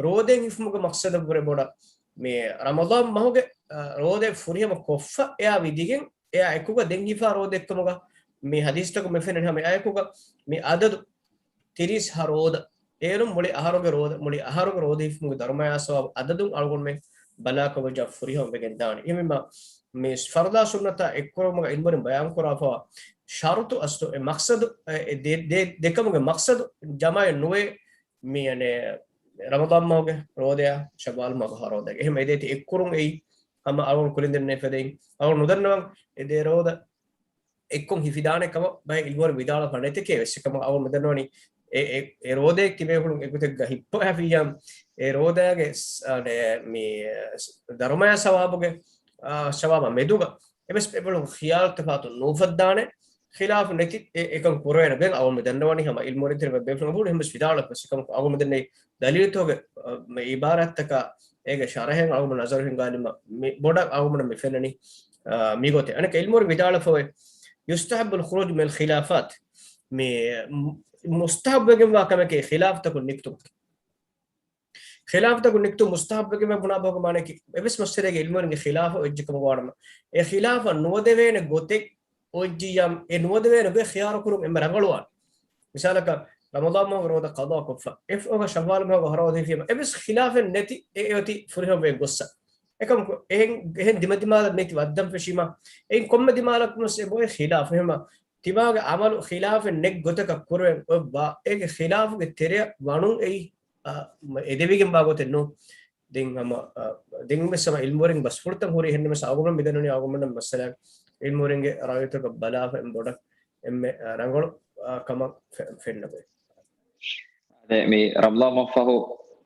ރޯދައެއް ހިފުމުގެ މަޤްޞަދަށްވުރެ ބޮޑަށް މި ރަމަޟާން މަހުގެ، އަ، ރޯދައެއް ފުރިހަމަ ކޮށްފަ އެއާ ވިދިގެން އެއާ އެކުގަ ދެން ހިފާ ރޯދައެއްކަމުގަ މި ޙަދީޘްތަކުން މި ފެންނަނީ ހަމަ އެއާ އެކުގަ މި އަދަދު ތިރީސް ހަ ރޯދަ. އޭރުން މުޅި އަހަރުގެ ރޯދަ، މުޅި އަހަރުގެ ރޯދަ ހިފުމުގެ ދަރުމަޔާ ސަވާބު އަދަދުން އަޅުގަނޑުމެން ބަލާކަށް ވެއްޖާ ފުރިހަމަ ވެގެން ދާނެ. އެހެންވީމަ މި ފަރުޟާ ސުންނަތާ އެއްކުރުމުގަ އިލްމުވެރިން ބަޔާންކުރާފަވާ ޝަރުޠު އަސްލު އެ މަޤްޞަދު، އެ، އެ ދެ-، ދެ-، ދެކަމުގެ މަޤްޞަދު ޖަމާއެއް ނުވޭ. މި އަނެއް ރަމަޟާން މަހުގެ ރޯދަޔާ ޝައްވާލް މަހުގެ ހަ ރޯދައިގެ. އެހެން އެ ދޭތި އެއްކުރުން އެއީ ހަމަ އަޅުގަނޑު ކުރިން ދެންނެވި ފަދައިން އަޅުގަނޑު ނުދަންނަވަން އެ ދެ ރޯދަ އެއްކޮށް ހިފިދާނެ ކަމަށް ބައެއް އިލްމުވެރިން ވިދާޅުވެފަ ނެތެކޭ ވެސް. އެކަމަށް އަޅުގަނޑު މިދަންނަވަނީ އެ، އެ، އެ ރޯދައެއް ތިބޭފުޅުން އެގޮތެއްގަ ހިއްޕަވާފިއްޔާ، އެ ރޯދާގެ ސް-، އަ، ނެ-، މި، ސް-، ދަރުމަޔާ ސަވާބުގެ، އާ، ސަވާބާ މެދުގަ އެވެސް އެބައޮތް ޚިޔާލު ތަފާތު ނުއުފައްދާނެ. ޚިލާފު ނެތި އެ، އެކަން ކުރެވޭނެ. ދެން އަޅުގަނޑު މި ދަންނަވަނީ ހަމަ އިލްމުވެރިން ތެރޭ ބޭފުޅުން އަބޫ އެހެންވެސް ވިދާޅުވެފަ އެކަމަކު އަޅުގަނޑު މި ދަންނަވަނީ ދަލީލުތަކުގެ، އަ، މި އިބާރާތްތަކާ އޭގެ ޝަރަހެއް އަޅުގަނޑު ނަޒަރު ހިންގާލީމަ މި ބޮޑަށް އަޅުގަނޑު މި ފެންނަނީ، އާ، މިގޮތެއް. އަނެއްކާ އިލްމުވެރިން ވިދާޅުވެފައި، يستحب الخروج من الخلافات. މި މު-، މުސްތަހައްބުވެގެންވާ ކަމެކޭ ޚިލާފުތަކުން ނިކުތުން. ޚިލާފުތަކުން ނިކުތުން މުސްތަހައްބުވެގެންވާ ބުނާ ބަހުގެ މާނައަކީ އެވެސް މައްސަލައިގެ އިލްމުވެރިންގެ ޚިލާފަށް އޮތް ކަމަކު ވާނަމަ، އެ ޚިލާފަށް ނުވަދެވޭނެ ގޮތެއް އޮތްޖިއްޔާ، އެ ނުވަދެވޭނެ ގޮތް ޚިޔާރު ކުރުން އެންމެ ރަނގަޅުވާނެ. މިސާލަކަށް، ރަމަޟާން މަހުގެ ރޯދަ ޤަޟާ ކޮށްފަ، އެފަހުގަ ޝައްވާލް މަހުގެ ހަ ރޯދަ ހިފީމަ، އެވެސް ޚިލާފެއް ނެތި، އެ އޮތީ ފުރިހަމަ ގޮއްސަ. އެކަމަކު، އެހެން، އެހެން ދިމަދިމާލަށް ނެތި ވައްދަން ފެށީމަ، އެއިން ކޮންމެ ދިމާލަކުން ވެސް އެބަ އޮތް ޚިލާފު. އެހެންމަ، ތިމާގެ އަމަލު ޚިލާފެއް ނެތް ގޮތަކަށް ކުރެވެން އޮތް ވާ، އޭގެ ޚިލާފުގެ ތެރެއަށް ވަނުން އެއީ، އާ، މަ-، އެދެވިގެން ވާ ގޮތެއް ނޫން. ދެން ހަމަ، އާ، ދެން ވެސް ހަމަ އިލްމުވެރިން ބަސްފުޅުތައް ހުރީ އެހެންނަމަވެސް އަޅުގަނޑު މި ދަންނަވަނީ އަޅުގަނޑު މައްސަލައަށް އިލްމުވެރިންގެ ރައުޔުތަކަށް ބަލާފަ އެންމެ ބޮޑަށް އެންމެ، އާ، ރަނގަޅު، އާ، ކަމަށް ފެ-، ފެންނަ ބައެއް. އަދެ މި ރަމަޟާން މަހު ފަހު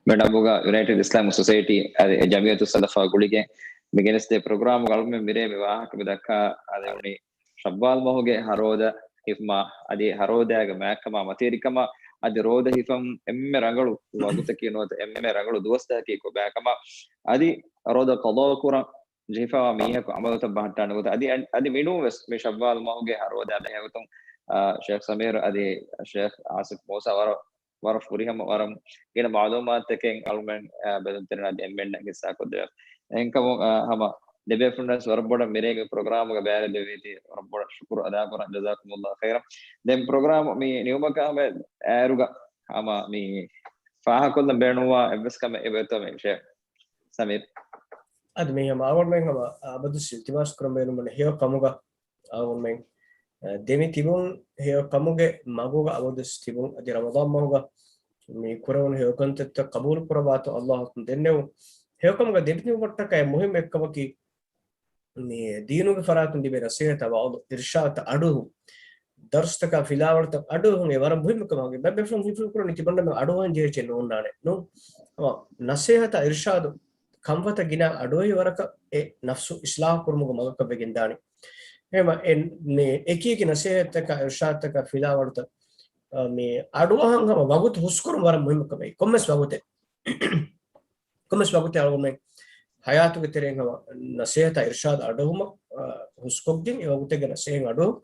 މެޑަބުގަ ޔުނައިޓެޑް އިސްލާމިކް ސޮސައިޓީ އަދި ޖަމިއްޔަތު ސަލަފާ ގުޅިގެން މި ގެނެސްދޭ ޕްރޮގްރާމުގަ އަޅުމެން މިރޭ މި ވާހަކަ މި ދައްކާ އަދެ އުނި ޝައްވާލް މަހުގެ ހަ ރޯދަ ހިފުމާ، އަދި ހަ ރޯދައިގެ މާތްކަމާ މަތިވެރިކަމާ، އަދި ރޯދަ ހިފަން އެންމެ ރަނގަޅު ވަގުތަކީ ނުވަތަ އެންމެ ރަނގަޅު ދުވަސްތަކަކީ ކޮބާކަމާ، އަދި ރޯދަ ޤަޟާ ކުރަން ޖެހިފައިވާ މީހަކު އަމަލުތައް ބަހައްޓާނެ ގޮތަށް. އަދި، އަދި މިނޫން ވެސް މި ޝައްވާލް މަހުގެ ހަ ރޯދަ ބެހޭގޮތުން، އާ، ޝޭޚް ސަމީރު އަދި ޝޭޚް އާސިފް މޫސާ ވަރަށް، ވަރަށް ފުރިހަމަ ވަރަށް ގިނަ މަޢުލޫމާތުތަކެއް އަޅުމެން، އާ، ބެލުންތެރިން އަދި އެންމެންނަށް ހިއްސާކޮށްދެވޭ. އެހެންކަމުން، އާ، ހަމަ ދެބޭފުޅުންނަށް ވަރަށް ބޮޑަށް މިރޭގެ ޕްރޮގްރާމުގަ ބައިވެރިވެވީތީ ވަރަށް ބޮޑަށް ޝުކުރު އަދާކުރަން. ޖަޒާކުމުﷲ ޚައިރަން. ދެން ޕްރޮގްރާމު މި ނިމުމަކާ ހަމަ އޭރުގަ ހަމަ މި ފާހަގަކޮށްލަން ބޭނުންވާ އެއްވެސް ކަމެއް އެބައޮތްތޯ މި ޝޭޚް ސަމީރް؟ އަދި މި ހަމަ އަޅުގަނޑުމެން ހަމަ އަބަދު އިލްތިމާސް ކުރަން ބޭނުންވަނީ ހެޔޮ ކަމުގަ އަޅުގަނޑުމެން، އަ، ދެމި ތިބުން ހެޔޮ ކަމުގެ މަގުގަ އަބަދު ތިބުން. އަދި ރަމަޟާން މަހުގަ މި ކުރެވުނު ހެޔޮ ކަންތައްތައް ޤަބޫލު ކުރައްވާތޯ އައްލާހު ދެންނެވުން. ހެޔޮ ކަމުގަ ދެމިތިބުމަށްޓަކައި މުހިއްމު އެއްކަމަކީ، މި ދީނުގެ ފަރާތުން ލިބޭ ނަސޭހަތާ ވަޢުޡު އިރްޝާދުތައް އަޑުއެހުން، ދަރުސްތަކާ ފިލާވަޅުތައް އަޑުއެހުން އެ ވަރަށް މުހިއްމު ކަމެއް. ބައެއް ބޭފުޅުން ހީވަނީ ތިމަންނަމެން އަޑުއަހަން ޖެހޭ އެއްޗެއް ނޯންނާނެ. ނޫން. ހަމަ ނަސޭހަތާ އިރްޝާދު ކަންފަތަށް ގިނަ އަޑުއެހި ވަރަކަށް އެ ނަފްސު އިޞްލާޙު ކުރުމުގެ މަގަކަށް ވެގެންދާނެ. އެހެންވީމަ އެ، މި އެކި އެކި ނަސޭހަތްތަކާ އިރްޝާދުތަކާ ފިލާވަޅުތައް، އަ، މި އަޑުއަހަން ހަމަ ވަގުތު ހުސްކުރުން ވަރަށް މުހިއްމު ކަމެއް. ކޮންމެސް ވަގުތެއް. ކޮންމެސް ވަގުތެއް އަޅުގަނޑުމެން ހަޔާތުގެ ތެރެއިން ހަމަ ނަސޭހަތާ އިރްޝާދު އަޑުއެހުމަށް، އަ، ހުސްކޮށްގެން އެ ވަގުތެއްގެ ނަސޭހަތް އަޑުއެހުން،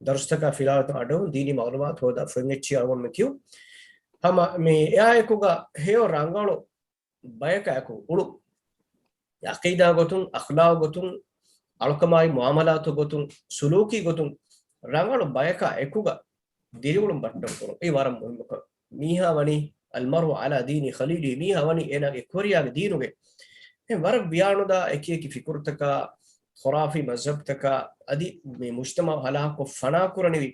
ދަރުސްތަކާ ފިލާވަޅުތައް އަޑުއެހުން، ދީނީ މަޢުލޫމާތު ހޯދާ ފޮތް އެއްޗިހި އަޅުގަނޑުމެން ކިޔުން. ހަމަ މި އެއާއެކުގަ ހެޔޮ ރަނގަޅު ބަޔަކާއެކު އުޅުން. އަޤީދާ ގޮތުން، އަޚްލާޤު ގޮތުން، އަޅުކަމާއި މުޢާމަލާތު ގޮތުން، ސުލޫކީ ގޮތުން ރަނގަޅު ބަޔަކާ އެކުގަ ދިރިއުޅުން ބައްޓަން ކުރުން. އެއީ ވަރަށް މުހިއްމު ކަމެއް. މީހާ ވަނީ المرء على دين خليله، މީހާ ވަނީ އޭނާގެ ކުރިޔާގެ ދީނުގެ. އެ ވަރަށް ވިޔާނުދާ އެކި އެކި ފިކުރުތަކާ، ޚުރާފީ މަޒްހަބްތަކާ، އަދި މި މުޖްތަމަޢު ހަލާކުކޮށް ފަނާކުރަނިވި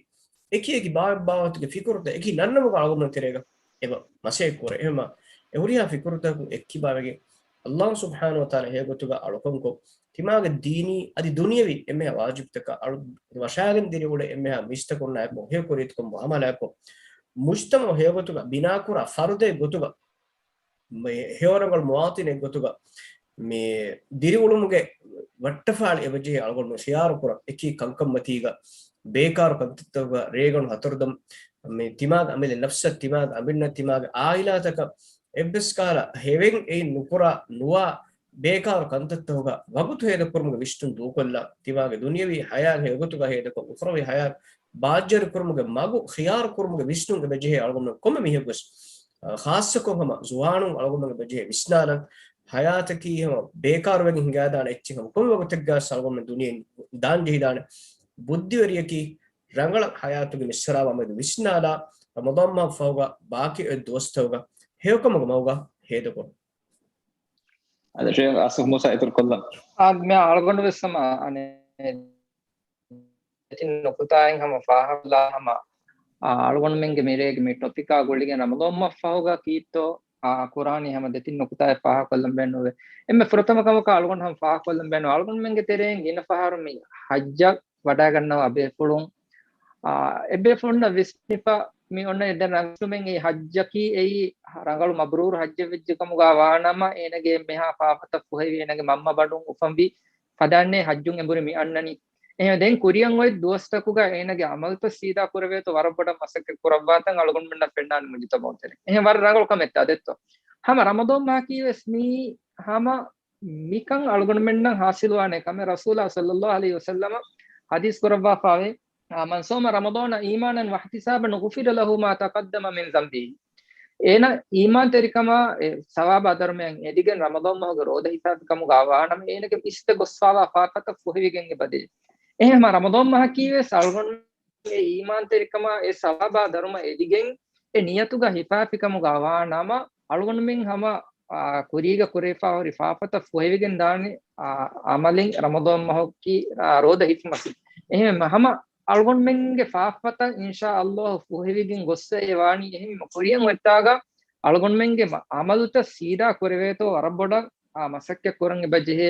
އެކި އެކި ބާވަތް ބާވަތުގެ ފިކުރުތައް އެކި ނަންނަމުގަ އަޅުގަނޑުމެން ތެރޭގަ އެބަ މަސައްކަތް ކުރޭ. އެހެންވީމަ އެ ހުރިހާ ފިކުރުތަކުން އެއްކިބާވެގެން، އައްލާހު ސުބްޙާނަހު ވަތަޢާލާ ހެޔޮގޮތުގަ އަޅުކަންކޮށް، ތިމާގެ ދީނީ އަދި ދުނިޔަވީ އެންމެހާ ވާޖިބުތަކާ އަޅު ވަށާގެން ދިރިއުޅޭ އެންމެހާ މީސްތަކުންނާއެކު ހެޔޮކުރިޔަތަކުން މުޢާމަލާތްކޮށް، މުޖްތަމަޢު ހެޔޮގޮތުގަ ބިނާކުރާ ފަރުދެއް ގޮތުގަ މި ހެޔޮރަނގަޅު މުވާތިނެއް ގޮތުގަ މި ދިރިއުޅުމުގެ ވައްޓަފާޅި އެބަޖެހޭ އަޅުގަނޑު ޚިޔާރުކުރަން، އެކި ކަންކަންމަތީގަ ބޭކާރު ކަންތައްތަކުގަ ރޭގަނޑު ހަތަރުދަމް މި ތިމާގެ އަމިއްލަ ނަފްސަށް، ތިމާގެ އަނބިންނަށް، ތިމާގެ އާއިލާތަކަށް އެއްވެސް ކަހަލަ ހެވެން އެއިން ނުކުރާ ނުވާ ބޭކާރު ކަންތައްތަކުގަ ވަގުތު ހޭދަކުރުމުގެ ވިސްނުން ދޫކޮށްލާ، ތިމާގެ ދުނިޔަވީ ހަޔާތް ހެޔޮގޮތުގަ ހޭދަކޮށް، އުޚްރަވީ ހަޔާތް ބާއްޖަވެރިކުރުމުގެ މަގު ޚިޔާރުކުރުމުގެ ވިސްނުން އެބަޖެހޭ އަޅުގަނޑު ކޮންމެ މީހަކުވެސް އަ، ޚާއްޞަކޮށް ހަމަ ޒުވާނުން އަޅުގަނޑުމެން އެބަޖެހޭ ވިސްނާލަން، ހަޔާތަކީ ހަމަ ބޭކާރުވެގެން ހިނގާދާނެ އެއްޗެއް ހަމަ ކޮންމެ ވަގުތެއްގަސް އަޅުގަނޑުމެން ދުނިޔެއިން ދާން ޖެހިދާނެ ބުއްދިވެރިޔަކީ ރަނގަޅަށް ހަޔާތުގެ މިސްރާބާ މެދު ވިސްނާލާ، ރަމަޟާން މަހަށް ފަހުގަ ބާކީ އޮތް ދުވަސްތަކުގަ ހެޔޮކަމުގެ މަގުގަ ހޭދަކުރުން. އަދި ޝޭޚް އާސިފް މޫސާ އިތުރު ކޮށްލަން. އާ، މި އަޅުގަނޑު ވެސް ހަމަ އަނެއް ދެތިން ނުކުތާއިން ހަމަ ފާހަގަކޮށްލާ ހަމަ، އާ، އަޅުގަނޑުމެންގެ މިރޭގެ މި ޓޮޕިކާ ގުޅިގެން ރަމަޟާން މަހަށް ފަހުގަ ކީއްތޯ، އާ، ކުރާނީ ހަމަ ދެތިން ނުކުތާއެއް ފާހަގަކޮށްލަން ބޭނުންވޭ. އެންމެ ފުރަތަމަ ކަމަކަށް އަޅުގަނޑު ހަމަ ފާހަގަކޮށްލަން ބޭނުން. އަޅުގަނޑުމެންގެ ތެރެއިން ގިނަ ފަހަރު މި ޙައްޖަށް ވަޑައިގަންނަވާ ބޭފުޅުން. އާ، އެބޭފުޅުންނަށް ވިސްނިފަ މި އޮންނަ އެ ދެން ރަނގަޅުމެން އެ ހައްޖަކީ އެއީ ރަނގަޅު މަބްރޫރު ހައްޖެއް ވެއްޖެ ކަމުގަ ވާނަމަ، އޭނަގެ އެންމެހާ ފާފަތައް ފުހެވި، އޭނަގެ މަންމަ ބަނޑުން އުފަންވި ފަދައިންނޭ ހައްޖުން އެނބުރި މި އަންނަނީ. އެހެން ދެން ކުރިއަށް އޮތް ދުވަސްތަކުގަ އޭނަގެ އަމަލުތައް ސީދާ ކުރެވޭތޯ ވަރަށް ބޮޑަށް މަސައްކަތް ކުރައްވާތަން އަޅުގަނޑުމެންނަށް ފެންނާނެ މުޖުތަމަޢު ތެރޭ. އެހެން ވަރަށް ރަނގަޅު ކަމެއް ތާ ދެއްތޯ. ހަމަ ރަމަޟާން މަހަކީ ވެސް މީ ހަމަ މިކަން އަޅުގަނޑުމެންނަށް ހާސިލުވާނެ ކަމެއް. ރަސޫލާ ޞައްލައްލާހު ޢަލައިހި ވަސައްލަމަ ޙަދީޘް ކުރައްވާފާވޭ، އާ، "من صام رمضان إيمانا واحتسابا غفر له ما تقدم من ذنبه." އޭނަ އީމާންތެރިކަމާ އެ ސަވާބާ ދަރުމައަށް އެދިގެން ރަމަޟާން މަހުގެ ރޯދަ ހިފާފި ކަމުގަ ވާނަމަ، އޭނަގެ އިސްތެ ގޮއްސާވާ ފާފަތައް ފުހެވިގެން އެބަދޭ. އެހެންމަ ރަމަޟާން މަހަކީ ވެސް އަޅުގަނޑު އެ އީމާންތެރިކަމާ އެ ސަވާބާ ދަރުމަ އެދިގެން އެ ނިޔަތުގަ ހިފާފި ކަމުގަ ވާ ނަމަ، އަޅުގަނޑުމެން ހަމަ، އާ، ކުރީގަ ކުރެވިފާ ހުރި ފާފަތައް ފުހެވިގެން ދާނެ، އާ، އަމަލެއް ރަމަޟާން މަހަކީ، އާ، ރޯދަ ހިފުމަކީ. އެހެން ހަމަ އަޅުގަނޑުމެންގެ ފާފަތައް އިންޝާ އައްލާހު ފުހެވިގެން ގޮއްސަ އެ ވާނީ. އެހެން ކުރިއަށް އޮތްތާގަ އަޅުގަނޑުމެންގެ މަ-، އަމަލުތައް ސީދާ ކުރެވޭތޯ ވަރަށް ބޮޑަށް އާ، މަސައްކަތް ކުރަން އެބަ ޖެހޭ.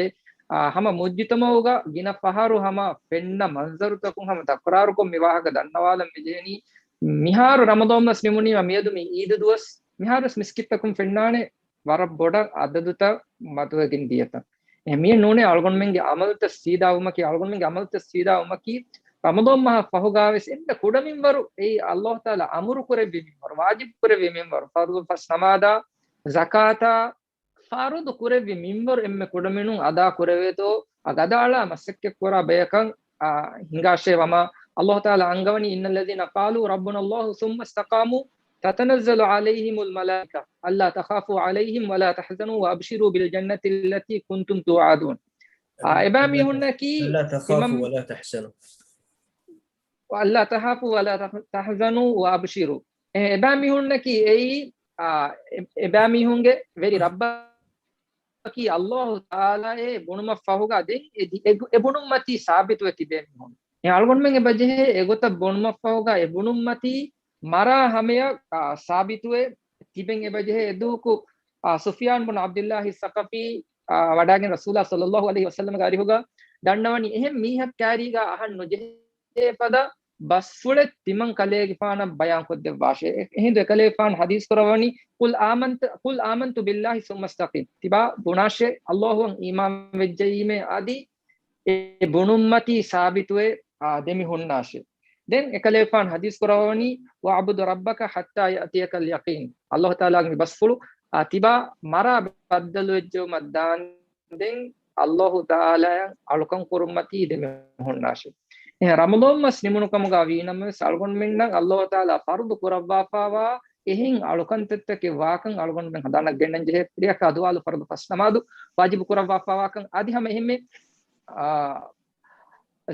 އާ، ހަމަ މުޖުތަމައުގަ ގިނަ ފަހަރު ހަމަ ފެންނަ މަންޒަރުތަކުން ހަމަ ތަކުރާރުކޮށް މި ވާހަކަ ދަންނަވާލަން މި ޖެހެނީ. މިހާރު ރަމަޟާން މަސް ނިމުނީމަ މިއަދު މި އީދު ދުވަސް، މިހާރުވެސް މިސްކިތްތަކުން ފެންނާނެ ވަރަށް ބޮޑަށް އަދަދުތައް މަދުވެގެން ދިޔަތަން. އެ މިއެއް ނޫނޭ އަޅުގަނޑުމެންގެ އަމަލުތައް ސީދާވުމަކީ، އަޅުގަނޑުމެންގެ އަމަލުތައް ސީދާވުމަކީ، ރަމަޟާން މަހަށް ފަހުގާވެސް އެންމެ ކުޑަ މިންވަރު އެއީ އައްލާހު ތަޢާލާ އަމުރު ކުރެއްވި މިންވަރު، ވާޖިބު ކުރެއްވި މިންވަރު، ފަރުޟު ފަސް ނަމާދާ، ޒަކާތާ، ފަރުޟު ކުރެއްވި މިންވަރު އެންމެ ކުޑަމިނުން އަދާ ކުރެވޭތޯ، އަ، ގަދައަޅާ މަސައްކަތް ކުރާ ބަޔަކަށް، އާ، ހިނގާށޭ ވަމާ، އައްލާހު ތަޢާލާ އަންގަވަނީ، "إن الذين قالوا ربنا الله ثم استقاموا تتنزل عليهم الملائكة ألا تخافوا عليهم ولا تحزنوا وأبشروا بالجنة التي كنتم توعدون." އާ، އެބައިމީހުންނަކީ ألا تخافوا ولا تحزنوا. ألا تخافوا ولا تحزنوا وأبشروا. އެ، އެބައިމީހުންނަކީ އެއީ، އާ، އެ، އެބައިމީހުންގެ ވެރި ރައްބަކީ އައްލާހު ތަޢާލާއޭ ބުނުމަށްފަހުގަ ދެން އެ ދި-، އެ ގު-، އެ ބުނުމަތީ ސާބިތުވެ ތިބޭ މީހުން. އެ އަޅުގަނޑުމެން އެބަ ޖެހޭ އެގޮތަށް ބުނުމަށްފަހުގަ އެ ބުނުމަތީ މަރާ ހަމަޔަށް، އާ، ސާބިތުވެ ތިބެން އެބަ ޖެހޭ. އެދުވަހަކު، އާ، ސުފްޔާން ބުން ޢަބްދިއްލާހި ސަޤަފީ، އާ، ވަޑައިގެން ރަސޫލާ ޞައްލައްލާހު ޢަލައިހި ވަސައްލަމްގެ އަރިހުގަ ދަންނަވަނީ، އެހެން މީހަކާރީގަ އަހަން ނުޖެހޭ ފަދަ ބަސްފުޅެއް ތިމަން ކަލޭގެފާނަށް ބަޔާން ކޮށްދެއްވާށޭ. އެ-، އެހިނދު އެކަލޭގެފާނު ޙަދީޘް ކުރައްވަނީ، "قل آمنت، قل آمنت بالله ثم استقم." ތިބާ ބުނާށޭ، އައްލާހުއަށް އީމާން ވެއްޖައީމޭ އަދި އެ ބުނުމަތީ ސާބިތުވެ، އާ، ދެމި ހުންނާށޭ. ދެން އެކަލޭގެފާނު ޙަދީޘް ކުރައްވަނީ، "واعبد ربك حتى يأتيك اليقين." އައްލާހު ތަޢާލާގެ މި ބަސްފުޅު، އާ، ތިބާ މަރާ ބައްދަލުވެއްޖެއުމަށް ދާން ދެން އައްލާހު ތަޢާލާއަށް އަޅުކަން ކުރުމަތީ ދެމި ހުންނާށޭ. އެހެން ރަމަޟާން މަސް ނިމުނު ކަމުގަ ވީނަމަވެސް، އަޅުގަނޑުމެންނަށް އައްލާހު ތަޢާލާ ފަރުޟު ކުރައްވާފާވާ އެހެން އަޅުކަންތައްތަކެއް ވާކަން އަޅުގަނޑުމެން ހަނދާނަށް ގެންނަން ޖެހޭ. ރެޔަކާ ދުވާލު ފަރުޟު ފަސް ނަމާދު ވާޖިބު ކުރައްވާފާވާކަން އަދި ހަމަ އެހެންމެ، އާ،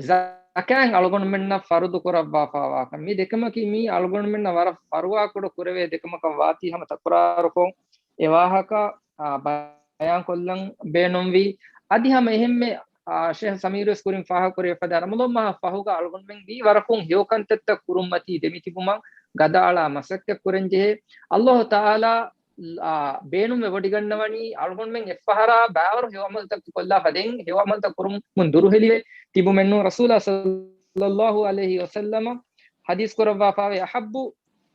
ޒަކާތް އަޅުގަނޑުމެންނަށް ފަރުޟު ކުރައްވާފާވާކަން. މި ދެކަމަކީ މީ އަޅުގަނޑުމެންނަށް ވަރަށް ފަރުވާކުޑަ ކުރެވޭ ދެކަމަކަށް ވާތީ ހަމަ ތަކުރާރުކޮށް އެ ވާހަކަ، އާ، ބަޔާންކޮށްލަން ބޭނުންވީ. އަދި ހަމަ އެހެންމެ، އާ، ޝޭހް ސަމީރުވެސް ކުރިން ފާހަގަކުރެވި ފަދަ ރަމަޟާން މަހަށް ފަހުގަ އަޅުގަނޑުމެން ވީ ވަރަކުން ހެޔޮކަންތައްތައް ކުރުންމަތީ ދެމިތިބުމަށް ގަދައަޅާ މަސައްކަތް ކުރަން ޖެހޭ. އައްލާހު ތަޢާލާ، އާ، ބޭނުންވެ ވޮޑިގަންނަވަނީ އަޅުގަނޑުމެން އެއްފަހަރާ ބާވަރު ހެޔޮ އަމަލުތައް ކޮށްލާފަ ދެން ހެޔޮ އަމަލުތައް ކުރުމުން ދުރުހެލިވެ ތިބުމެއްނޫން. ރަސޫލާ ޞައްލައްލާހު ޢަލައިހި ވަސައްލަމަ ޙަދީޘް ކުރައްވާފާވޭ، އަޙައްބު،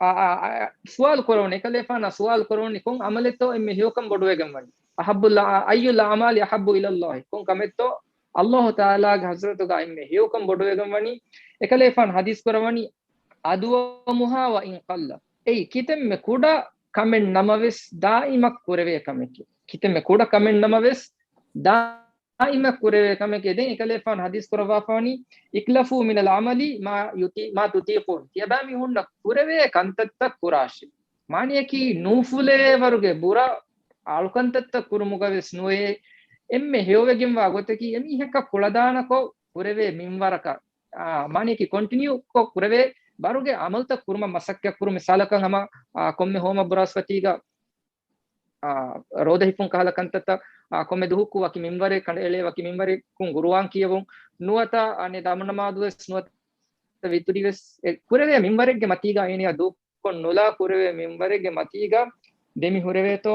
އާ، އާ، އާ، ސުވާލު ކުރެވުނު، އެކަލޭފާނާ ސުވާލު ކުރެވުނީ ކޮން އަމަލެއްތޯ އެންމެ ހެޔޮކަން ބޮޑުވެގެން ވަނީ؟ އަޙައްބު ލަ-، އައްޔުލް އަޢުމާލި އަޙައްބު އިލައްލާހި، ކޮން ކަމެއްތޯ އައްލާހު ތަޢާލާގެ ޙަޟްރަތުގަ އެންމެ ހެޔޮކަން ބޮޑުވެގެން ވަނީ؟ އެކަލޭފާނު ޙަދީޘް ކުރައްވަނީ، އަދުވަމުހާ ވައިން ޤައްލަ. އެއީ ކިތަންމެ ކުޑަ ކަމެއް ނަމަވެސް ދާއިމަށް ކުރެވޭ ކަމެކޭ. ކިތަންމެ ކުޑަ ކަމެއް ނަމަވެސް ދާއިމަށް ކުރެވޭ ކަމެކޭ. ދެން އެކަލޭފާނު ޙަދީޘް ކުރައްވާފާނީ، "اكلفوا من العمل ما يطي-، ما تطيقون." ތިޔަބައިމީހުންނަށް ކުރެވޭ ކަންތައްތައް ކުރާށި. މާނަޔަކީ ނޫފުލޭ ވަރުގެ ބުރަ އަޅުކަންތައްތައް ކުރުމުގަވެސް ނުވޭ. އެންމެ ހެޔޮވެގެންވާ ގޮތަކީ އެމީހަކަށް ކުޅަދާނަކޮށް ކުރެވޭ މިންވަރަކަށް، އާ، މާނަޔަކީ ކޮންޓިނިއުކޮށް ކުރެވޭ ވަރުގެ އަމަލުތައް ކުރުމަށް މަސައްކަތް ކުރުން. މިސާލަކަށް ހަމަ، އާ، ކޮންމެ ހޯމަ ބުރާސްފަތީގަ، އާ، ރޯދަ ހިފުން ކަހަލަ ކަންތައްތައް، އާ، ކޮންމެ ދުހުކު ވަކި މިންވަރެއް ކަނޑައެޅޭ، ވަކި މިންވަރެއްކުން ގުރުއާން ކިޔެވުން، ނުވަތަ އަނެއް ދަމުނަމާދުވެސް، ނުވަތަ ވިތުރިވެސް، އެ ކުރެވޭ މިންވަރެއްގެ މަތީގަ އޭނަޔާ ދޫކޮށް ނުލާ ކުރެވޭ މިންވަރެއްގެ މަތީގަ ދެމި ހުރެވޭތޯ،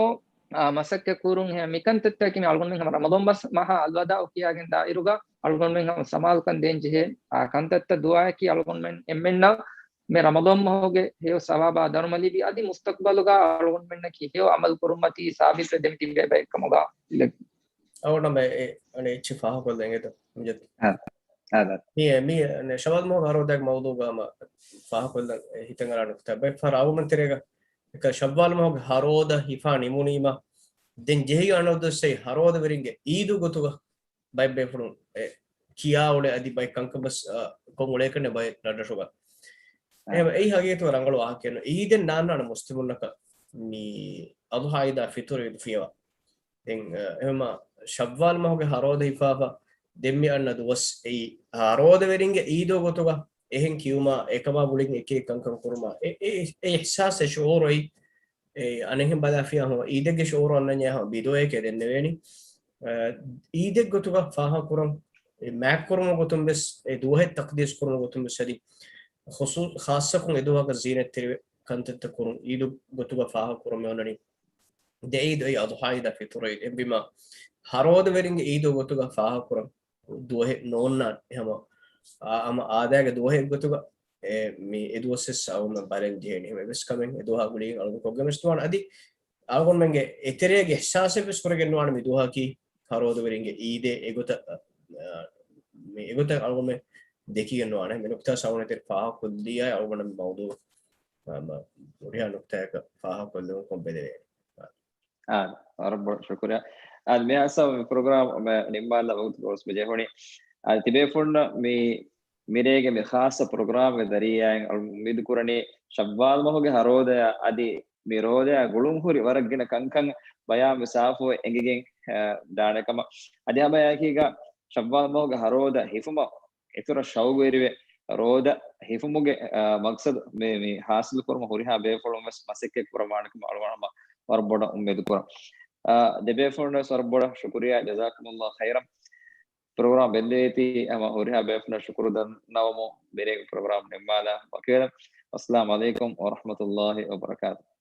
މަސައްކަތް ކުރުން ހެ މިކަންތައްތަކީ މި އަޅުގަނޑުމެން ހަމަ ރަމަޟާން މަސް މަހާ އަލްވަދާޢު ކިޔާގެން ދާއިރުގަ އަޅުގަނޑުމެން ހަމަ ސަމާލުކަން ދޭން ޖެހޭ އާ ކަންތައްތައް ދުޢާއަކީ އަޅުގަނޑުމެން އެންމެންނަށް މި ރަމަޟާން މަހުގެ ހެޔޮ ސަވާބާ ދަރުމަ ލިބި އަދި މުސްތަޤްބަލުގަ އަޅުގަނޑުމެންނަކީ ހެޔޮ ޢަމަލު ކުރުމަތީ ސާބިތުވެ ދެމިތިބޭ ބައެއްކަމުގަ އިލެއް. އަވަނަމެ އެ އަނެ އެއްޗި ފާހަގަކޮށްލަން އެނގޭތޯ؟ މި، މި ޝަވާލް މަހުގެ ހަރޯދާގެ މައުޟޫގަ ހަމަ ފާހަގަކޮށްލަން ހިތަށް އަރާ ނުކުތާ ބައެއް ފަހަރަށް އަޅުގަނޑުމެން ތެރޭގަ އެކަ ޝައްވާލް މަހުގެ ހަރޯދަ ހިފާ ނިމުނީމަ، ދެން ޖެހިގެން އަންނަ ދުވަސް އެއީ ހަރޯދަ ވެރިންގެ އީދު ގޮތުގަ ބައެއް ބޭފުޅުން އެ ކިޔާ އުޅޭ އަދި ބައެއް ކަންކަން ވެސް، އަ، ކޮށް އުޅޭކަން ބައެއް ރަށްރަށުގަ. އެހެން އެއީ ހަގީގަތުގަ ރަނގަޅު ވާހަކައެއް ނޫން. އީދެއް ނާންނާނެ މުސްލިމުންނަކަށް މި އަޟުޙާ އީދާ ފިޠުރު އީދު ފިޔަވާ. ދެން، އަ، އެހެންމަ ޝައްވާލް މަހުގެ ހަރޯދަ ހިފާފަ ދެން މި އަންނަ ދުވަސް އެއީ ހަރޯދަ ވެރިންގެ އީދު ގޮތުގަ އެހެން ކިޔުމާ އެކަމާ ގުޅިގެން އެކި އެކި ކަންކަން ކުރުމާ އެ، އެ، އެ އިޙްސާސް އެ ޝުޢޫރު އެއީ އެ އަނެއްހެން ބަލާފިޔާ ހަމަ އީދެއްގެ ޝުޢޫރު އަންނަންޏާ ހަމަ ބިދުޢައެކޭ ދެންނެވޭނީ. އަ، އީދެއް ގޮތުގަ ފާހަގަކުރަން، އެ މާތްކުރުމުގެ ގޮތުން ވެސް، އެ ދުވަހެއް ތަޤްދީސް ކުރުމުގެ ގޮތުން ވެސް އަދި ޚުޞޫ-، ޚާއްޞަކޮށް އެ ދުވަހަކަށް ޒީނަތްތެރިވެ ކަންތައްތައް ކުރުން އީދު ގޮތުގަ ފާހަގަކުރަން މި އޮންނަނީ ދެ އީދު އެއީ އަޟުޙާ އީދާ ފިޠުރު އީދު. އެހެންވީމާ ހަރޯދަވެރިންގެ އީދު ގޮތުގަ ފާހަގަކުރަން ދުވަހެއް ނޯންނާނެ. ހަމަ އާ-، ހަމަ އާދައިގެ ދުވަހެއް ގޮތުގަ އެ، މި އެ ދުވަސް ވެސް އަޅުގަނޑުމެން ބަލަން ޖެހޭނެ. އެހެން އެއްވެސް ކަމެއް އެ ދުވަހާ ގުޅިގެން އަޅުގަނޑު ކޮށްގެން ވެސް ނުވާނެ. އަދި އަޅުގަނޑުމެންގެ އެތެރޭގެ އިޙްސާސެއް ވެސް ކުރެގެން ނުވާނެ މި ދުވަހަކީ ހަރޯދަވެރިންގެ އީދޭ އެގޮތަށް، އަ، މި އެގޮތަށް އަޅުގަނޑުމެން ދެކިގެން ނުވާނެ. މި ނުކުތާ ސައުން އެތެރެ ފާހަގަކޮށްލިޔާ އަޅުގަނޑު މި މައުޟޫ، އަ، މަ-، ހުރިހާ ނުކުތާއަކަށް ފާހަގަކޮށްލެވުން ކޮށް ބެލެވޭނެ. އާ، ވަރަށް ބޮޑަށް ޝުކުރިއްޔާ. އާ، މި ހާއްސަ މި ޕްރޮގްރާމް މެ ނިންމާލަ ވަގުތު ގޮސް މި ޖެހުނީ. އާ، ތިބޭފުޅުންނަށް މި މިރޭގެ މި ޚާއްޞަ ޕްރޮގްރާމްގެ ޒަރީޢާއިން އަޅު އުއްމީދު ކުރަނީ ޝައްވާލް މަހުގެ ހަރޯދަޔާ އަދި މި ރޯދަޔާ ގުޅުން ހުރި ވަރަށް ގިނަ ކަންކަން ބަޔާން ވެ ސާފުވެ އެނގިގެން، އާ، ދާނެ ކަމަށް. އަދި ހަމަ އެކީގަ ޝައްވާލް މަހުގެ ހަރޯދަ ހިފުމަށް އިތުރަށް ޝައުގުވެރިވެ، ރޯދަ ހިފުމުގެ، އާ، މަގްސަދު މި، މި ހާސިލު ކުރުމަށް ހުރިހާ ބޭފުޅުން ވެސް މަސައްކަތް ކުރައްވާނެ ކަމަށް އަޅުގަނޑު ހަމަ ވަރަށް ބޮޑަށް އުއްމީދު ކުރަން. އާ، ދެބޭފުޅުން ވެސް ވަރަށް ބޮޑަށް ޝުކުރިއްޔާ، ޖަޒާކުމުﷲ ޚައިރަން. ޕްރޮގްރާމް ބެއްލެވޭތީ ހަމަ ހުރިހާ ބޭފުޅުންނަށް ޝުކުރު ދަންނަވަމުން މިރޭގެ ޕްރޮގްރާމް ނިންމާލާ ވަކިވެލަން. އައްސަލާމު ޢަލައިކުމް ވަރަޙްމަތުﷲ ވަބަރަކާތުހު.